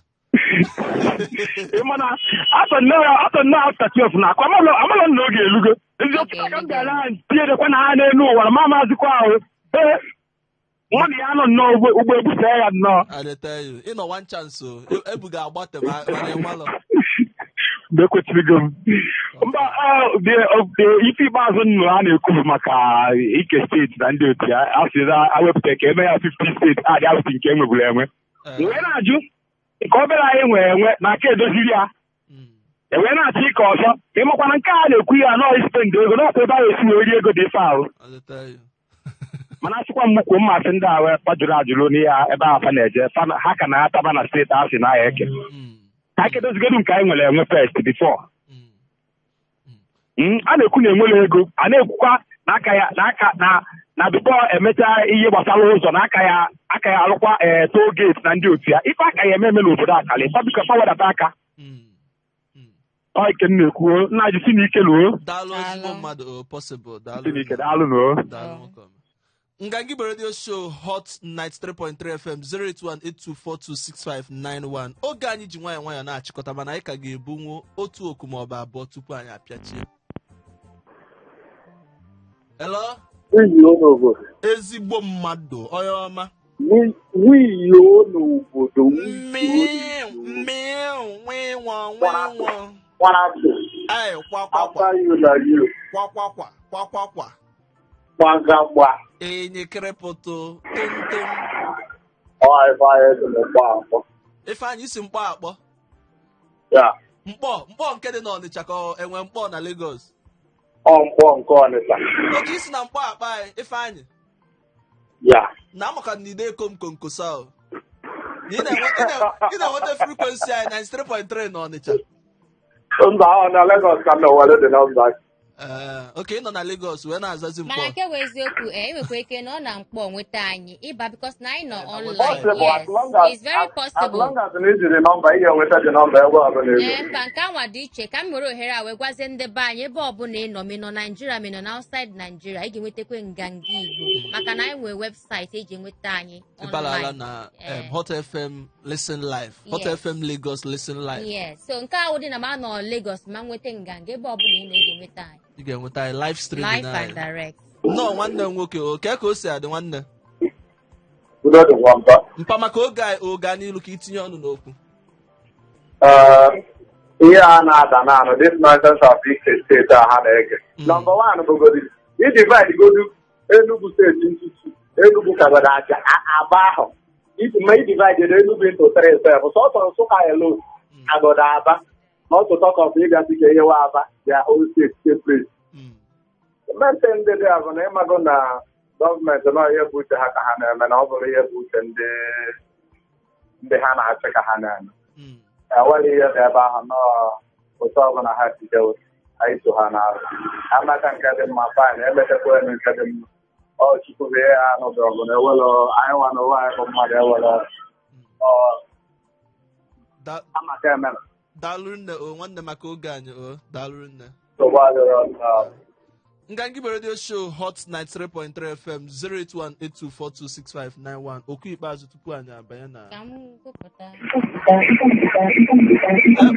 Ị mana atọ nnọọ after 12 na akwa amalọ amalọ na oge elugo. Eziokwu ka m bịara tinyekwa na ha n'elu ụwa na ma amazikwa ahụ. Ee, mmadụ ya nọ nnọọ ugbo ebusee ya nnọọ. I dey tell you, ị nọ one chance o, ebuga agbate ma mana ịmalọ. Mgbe ekwesịrịgo m mba ife ikpeazụ nnụrụ a na-ekwu bụ maka ike steeti na ndị otu ya, a sị na awepụta ka eme ya 50 steeti adị awụsị nke e nweburu enwe. Wee na-ajụ nke obere anyị nwere enwe na aka edoziri ya, ewee na-achọ ike ọzọ. Ịmakwa na nke a na-ekwu ya nọọ ispend ego n'ọkwa ebe a esi wee rie ego dị ife ahụ. I dey tell you. Mana asịkwa m kwuo, mmasị ndị a wee kpajụrụ ajụrụ n'ihe ebe a fa na-eje ha ka na-ataba na steeti a sị na ya eke ka anyị kedozigodu nke anyị nwere enwe first before. A na-ekwu na enwere ego, a na-ekwukwa n'aka ya n'aka na na before emechaa ihe gbasara ụzọ n'aka ya aka ya alụkwa ee toll gate na ndị otu ya, ife aka ya eme eme n'obodo akali fa, biko fa wedata aka. Ọ ike m na-ekwu, nna ji si n'ike luo. Daalụ, ezigbo mmadụ o, possible, daalụ. Si n'ike, daalụ nụ. Daalụ nwoke ọma. Nganga Igbo Radio Show, Hot 93.3 FM, 08182426591. Oge anyị ji nwayọọ nwayọọ na-achịkọta, mana anyị ka ga-ebunwu otu oku ma ọ bụ abụọ tupu anyị apịachie. Hello. Wiyo n'obodo. Ezigbo mmadụ, onye ọma. Wiyo n'obodo. Mmịụ, mmịụ, nwịnwọ, nwịnwọ. Kwarapụ. Ee, kwa kwa kwa. After you na you. Kwa kwa kwa, kwa kwa kwa. Gbagagba. Enyekịrịpụtụ, tum tum. Ọ ife anyị dị n'ụgbọ akpọ. Ifeanyị isi mkpọ akpọ. Ya. Mkpọ, mkpọ nke dị n'Ọnịcha ka ọ enwe mkpọ na Lagos. Ọ mkpọ nke Ọnịcha. Oke isi na mkpọ akpa anyị, Ifeanyị. Ya. Na amaka na ide kom konkosa o. Na ị na-enweta frequency anyị 93.3 n'Ọnịcha. Mba, ọ na Lagos ka m na-ewere dị nọmba. Ee, oke ị nọ na Lagos wee na-azazi mkpọ. Mana nke bụ eziokwu, ee, enwekwa ike na ọ na mkpọ nweta anyị ịba because na anyị nọ online. Possible, Yes, as long as, it's very as possible. long as na ijiri nọmba, ị ga-enweta dị nọmba ebe ọbụla ị Ee, mba, nke anwa dị iche. Ka m were ohere a wee gwazie ndị be anyị, ebe ọbụla ị nọ, ma ị nọ Naijiria, ma ị nọ na outside Naijiria, ị ga-enwetakwa Nganga Igbo maka na anyị nwere webụsaịtị eji enweta anyị Ịbalala online. na Ee. Hot FM Listen Live. Hot Yes. FM Lagos Listen Live. Yes, so nke ahụ dị na ma nọ Lagos ma nweta Nganga, ebe ọbụla ị nọ, ị ga-enweta anyị. Ị ga-enweta anyị live streaming Live and anyị. direct. Nnọọ, nwanne m nwoke, o kee ka o si adị, nwanne? Udo dịkwa, mba. Mpa, maka oge anyị, o gaa n'ilu ka itinye ọnụ n'okwu. Ee, ihe a na-ada naanụ this nonsense of ike steeti a ha na-ege. Number one bụgodi i divide godu Enugu steeti into two. Enugu kagoro aja aba ahụ. If ma i divide Enugu into three sef, sọsọ Nsụka alone agodo aba. Not to talk of ịgasị ka eyewa Aba their own state separate. Gọọmenti ndị dị abụ na ịmago na gọọmenti nọ ihe bụ uche ha ka ha na-eme, na ọ bụrụ ihe bụ uche ndị ha na-achị ka ha na-eme. Enweghị ihe dị ebe ahụ nọọ otu ọbụla ha jidewe anyị so ha n'azụ. Amaka nke dị mma, fine, emetakwa elu nke dị mma. Ọ Chukwu bụ ihe ha nụdụ ọgụ na ewere anyị nwa na onwe anyị bụ mmadụ ewere ọ amaka emere. Daalụ nne o, nwanne, maka oge anyị o. Daalụ nne. Nsogbu adịrọ nna. Nganga Igbo Radio Show, Hot 93.3 FM, 08182426591. Okwu ikpeazụ tupu anyị abanye na Ka m gụpụta. Eh,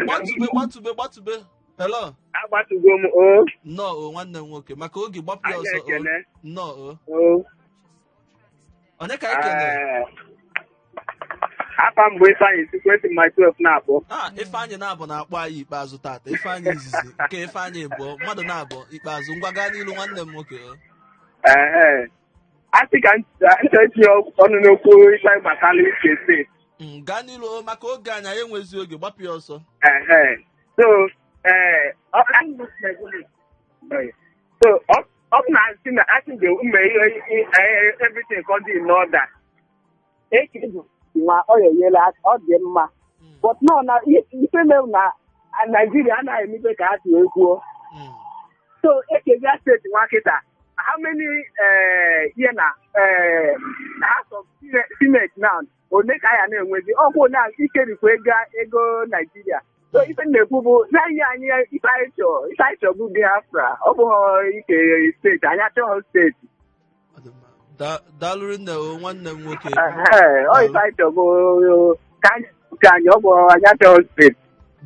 gbatube, gbatube, gbatube. Hello. Agbatugo m o. Nnọọ o, nwanne m nwoke, maka oge, gbapụ ya Anyị ọsọ o. ekele. Nnọọ o. O. Onye ka anyị kene? Ee, afa m bụ Ifeanyị Chukwu, esi m my 12 na-akpọ. Ah, Ifeanyị na-abụ na-akpọ anyị ikpeazụ tata. Ifeanyị izizi nke Ifeanyị bụ mmadụ na-abụ ikpeazụ. Ngwa, gaa n'ilu, nwanne m nwoke o. Ee, a sị ka nchọ itinye ọnụ n'okwu ife gbasara ike steeti. Gaa n'ilu o, maka oge anyị, anyị enwezi oge, gbapụ ya ọsọ. Ehe. So so ọ bụ na asị na asị ga mme ihe everything ka ọ dị in order. Eke nwa ọ ga-enyere aka, ọ dị mma, but no na ife mere na Naijiria anaghị emepe ka ha si wee kwuo. So ekezia steeti nwa kịta, how many ihe na House of Senate now one ka ya na-enwezi ọkwụ na ikerikwa ego Naijiria? So ife m na-ekwu bụ na ihe anyị ife anyị chọọ bụ Biafra, ọ bụghị ike steeti. Anyị achọghị steeti. Daalụ nne o, nwanne m nwoke. Ehe, ọ ife anyị chọọ bụ ka anyị ọ bụ anyị achọghị steeti.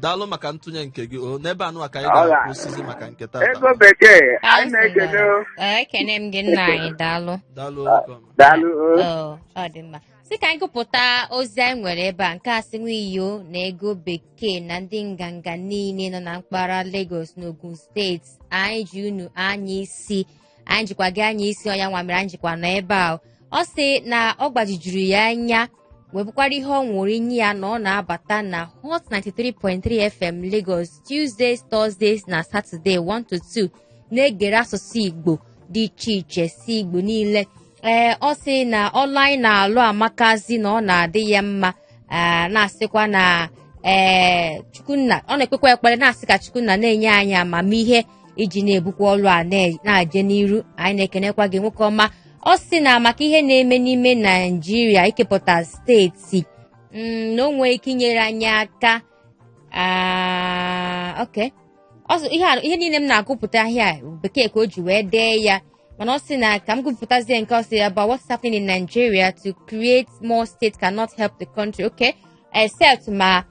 Daalụ maka ntụnye nke gị o. N'ebe anụ ka anyị Alright. ga-akwụsịzi maka nke tata. Ego bekee, anyị na-ekele o. Ee, ekene m gị, nna anyị, daalụ. Daalụ, nwoke ọma. Daalụ o. Ọ ọ dị mma. Sị ka anyị gụpụta ozi anyị nwere ebe a. Nke a sị nwa na ego bekee na ndị nganga niile nọ na mpaghara Lagos na Ogun steeti, anyị ji unu anya isi, anyị jikwa gị anya isi. Ọnya nwa mere anyị jikwa nọ ebe a. Ọ sị na ọ gbajijuru ya anya wee bụkwara ihe ọ nwụrụ inye ya na ọ na-abata na Hot 93.3 FM Lagos Tuesdays, Thursdays na Saturday 1 to 2, na-egere asụsụ Igbo dị iche iche si Igbo niile. Ee, ọ sị na ọlụ anyị na-alụ amakazi, na ọ na-adị ya mma. Ee, na-asịkwa na ee, Chukwunna, ọ na-ekpekwa ekpere, na-asị ka Chukwunna na-enye anyị amamihe iji na-ebukwa ọlụ a na-aje n'iru. Anyị na-ekenekwa gị, nwoke ọma. Ọ sị na maka ihe na-eme n'ime Naijiria, ikepụta steeti na o nwee ike inyere anyị aka. Ah, ok. Ọ sị ihe niile m na-agụpụta ahịa bekee ka o ji wee dee ya, mana ọ sị na ka m gụpụtazie nke ọ sị about what's happening in Nigeria, to create more states cannot help the country, okay, except ma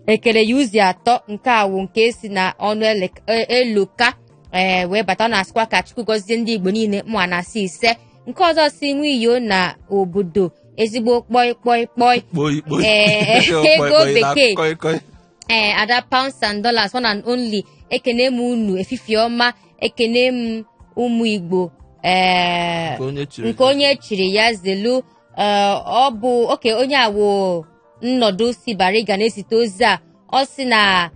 ekele ya ụzọ atọ. Nke a wụ nke si na ọnụ eloka. Ee, wee bata, ọ na-asịkwa ka Chukwu gọzie ndị Igbo niile. Mụa na-asị ise. Nke ọzọ si Nwiyo na obodo ezigbo kpọi kpọi kpọi. Kpoi kpoi. Ee, Kpoi, ego kpoi na bekee. koi koi. Ee, ada pounds and dollars, one and only, ekene m unu, efifie ọma. Ekene m ụmụ Igbo. Ee, Nke onye chiri. Nke onye chiri ya zelu. Ee, ọ bụ oke onye awo nnọdụ si Bariga na-esite ozi a. Ọ sị na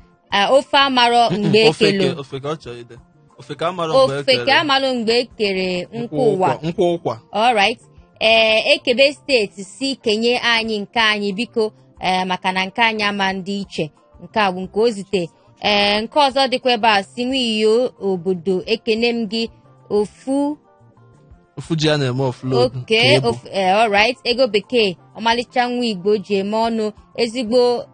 ofe amarọ mgbe Ofeke. ekelo. Ofeke ọ chọrọ ide. Ofeke amarọ mgbe Ofeke ekele. amalụ mgbe ekere nkwụ ụwa. Nkwụ ụkwa. Alright, ee, ekebe steeti si kenye anyị nke anyị biko, ee, maka na nke anyị ama ndị iche. Nke a bụ nke o zite. Ee, nke ọzọ dịkwa ebe a si Nwiyo obodo, ekene m gị ofu. Ofu ji a na-eme offload. Oke alright, ego bekee, ọmalịcha nwa Igbo ji eme ọnụ ezigbo.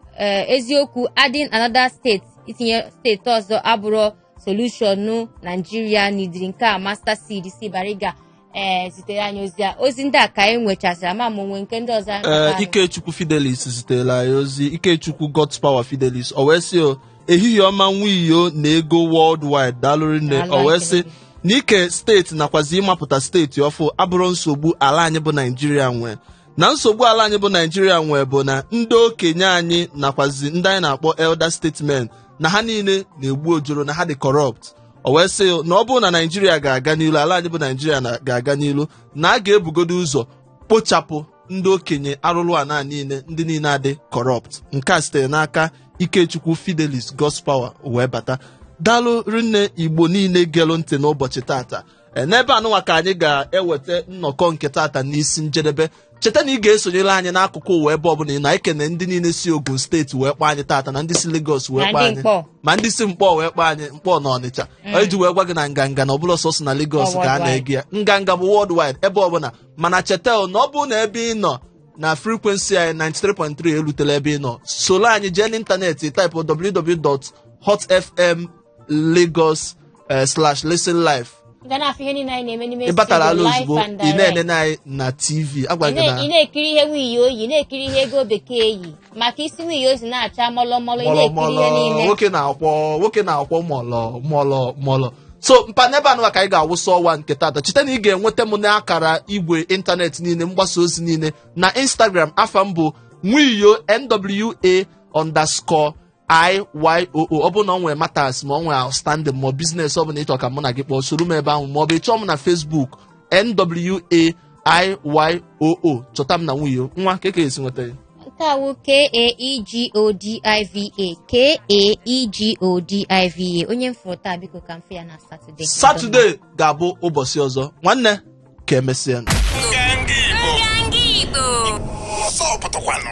Eziokwu, adding another state, itinye steeti ọzọ abụrụ solution Naijiria nidiri. Nke a Master Seed si Bariga ee zitere anyị ozi a. Ozi ndị a ka anyị nwechasịrị, ama m onwe nke ndị ọzọ Ee, anyị. Ikechukwu Fidelis zitere anyị ozi. Ikechukwu God's Power Fidelis, o wee sị o ehihie ọma, Nwiyo na ego worldwide, daalụrị nne. Daalụ, O wee anyị sị na ike steeti nakwazi ịmapụta steeti ọfụ abụrụ nsogbu ala anyị bụ Naijiria nwee, na nsogbu ala anyị bụ Naijiria nwee bụ na ndị okenye anyị nakwazi ndị anyị na-akpọ elder statesmen na ha niile na-egbu ojoro, na ha dị corrupt. O wee sị na ọ bụrụ na Naijiria ga-aga n'ilu, ala anyị bụ Naijiria ga-aga n'ilu, na a ga-ebugodo ụzọ kpochapụ ndị okenye arụrụ ana niile, ndị niile adị corrupt. Nke a sitere n'aka Ikechukwu Fidelis God's Power wee bata. Daalụ rinne, Igbo niile gelụ ntị n'ụbọchị tata. N'ebe anụnwa ka anyị ga-eweta nnọkọ nke tata n'isi njedebe. Cheta na ị ga-esonyere anyị n'akụkụ ụwa ebe ọbụla ị na-ekene ndị niile si Ogun Steeti wee kpọọ anyị tata, na ndị si Lagos wee Na kpọọ ndị anyị, Nkpọ. ma ndị si Mkpọ wee kpọọ anyị, Mkpọ na Ọnịcha, iji wee gwa gị na nganga na ọbụla sọsọ na Lagos Ọ ka a na-ege ya. Nganga bụ worldwide, ebe ọbụla. Mana cheta o, na ọ bụrụ na ebe ị nọ na frequency anyị 93.3 erutela ebe ị nọ, soro anyị jee n'ịntanetị, type www.hotfmlagos /listen live. Ga na-afụ ihe niile anyị na-eme n'ime Ị batara ala studio, live ozugbo and ị direct. na-enene anyị na TV, agwa Ị gị na ị na-ekiri ihe Nwiyo oyi, na-ekiri ihe ego bekee yi, maka isi Nwiyo ozi na-acha mọlọmọlọ. Ị na-ekiri mọlọmọlọ. ihe niile. Nwoke na-akwọ, nwoke na-akwọ mọlọ mọlọ mọlọ. So mpa, n'ebe anụwa ka anyị ga-awụsa ọwa nke tata. Cheta na ị ga-enweta m n'akara igwe ịntanetị niile, mgbasa ozi niile, na Instagram afa m bụ Nwiyo nwa_iyoo. Ọ bụrụ na ọ nwee matters, ma ọ nwee outstanding, ma ọ business ọ bụla ịchọ ka mụ na gị kpọọ, soro m ebe ahụ, ma ọ bụ ịchọọ m na Facebook NWAIYOO, chọta m na Nwiyo nwa ka esi nweta ya. Nke a wụ Kaegodiva, Kaegodiva. Onye m fụrụ taa, biko ka m fụ ya na Satọde. Satọde ga-abụ ụbọchị ọzọ. Nwanne, ka emesịa. Nganga Igbo. Nganga Igbo. Ọsọ pụtakwanụ.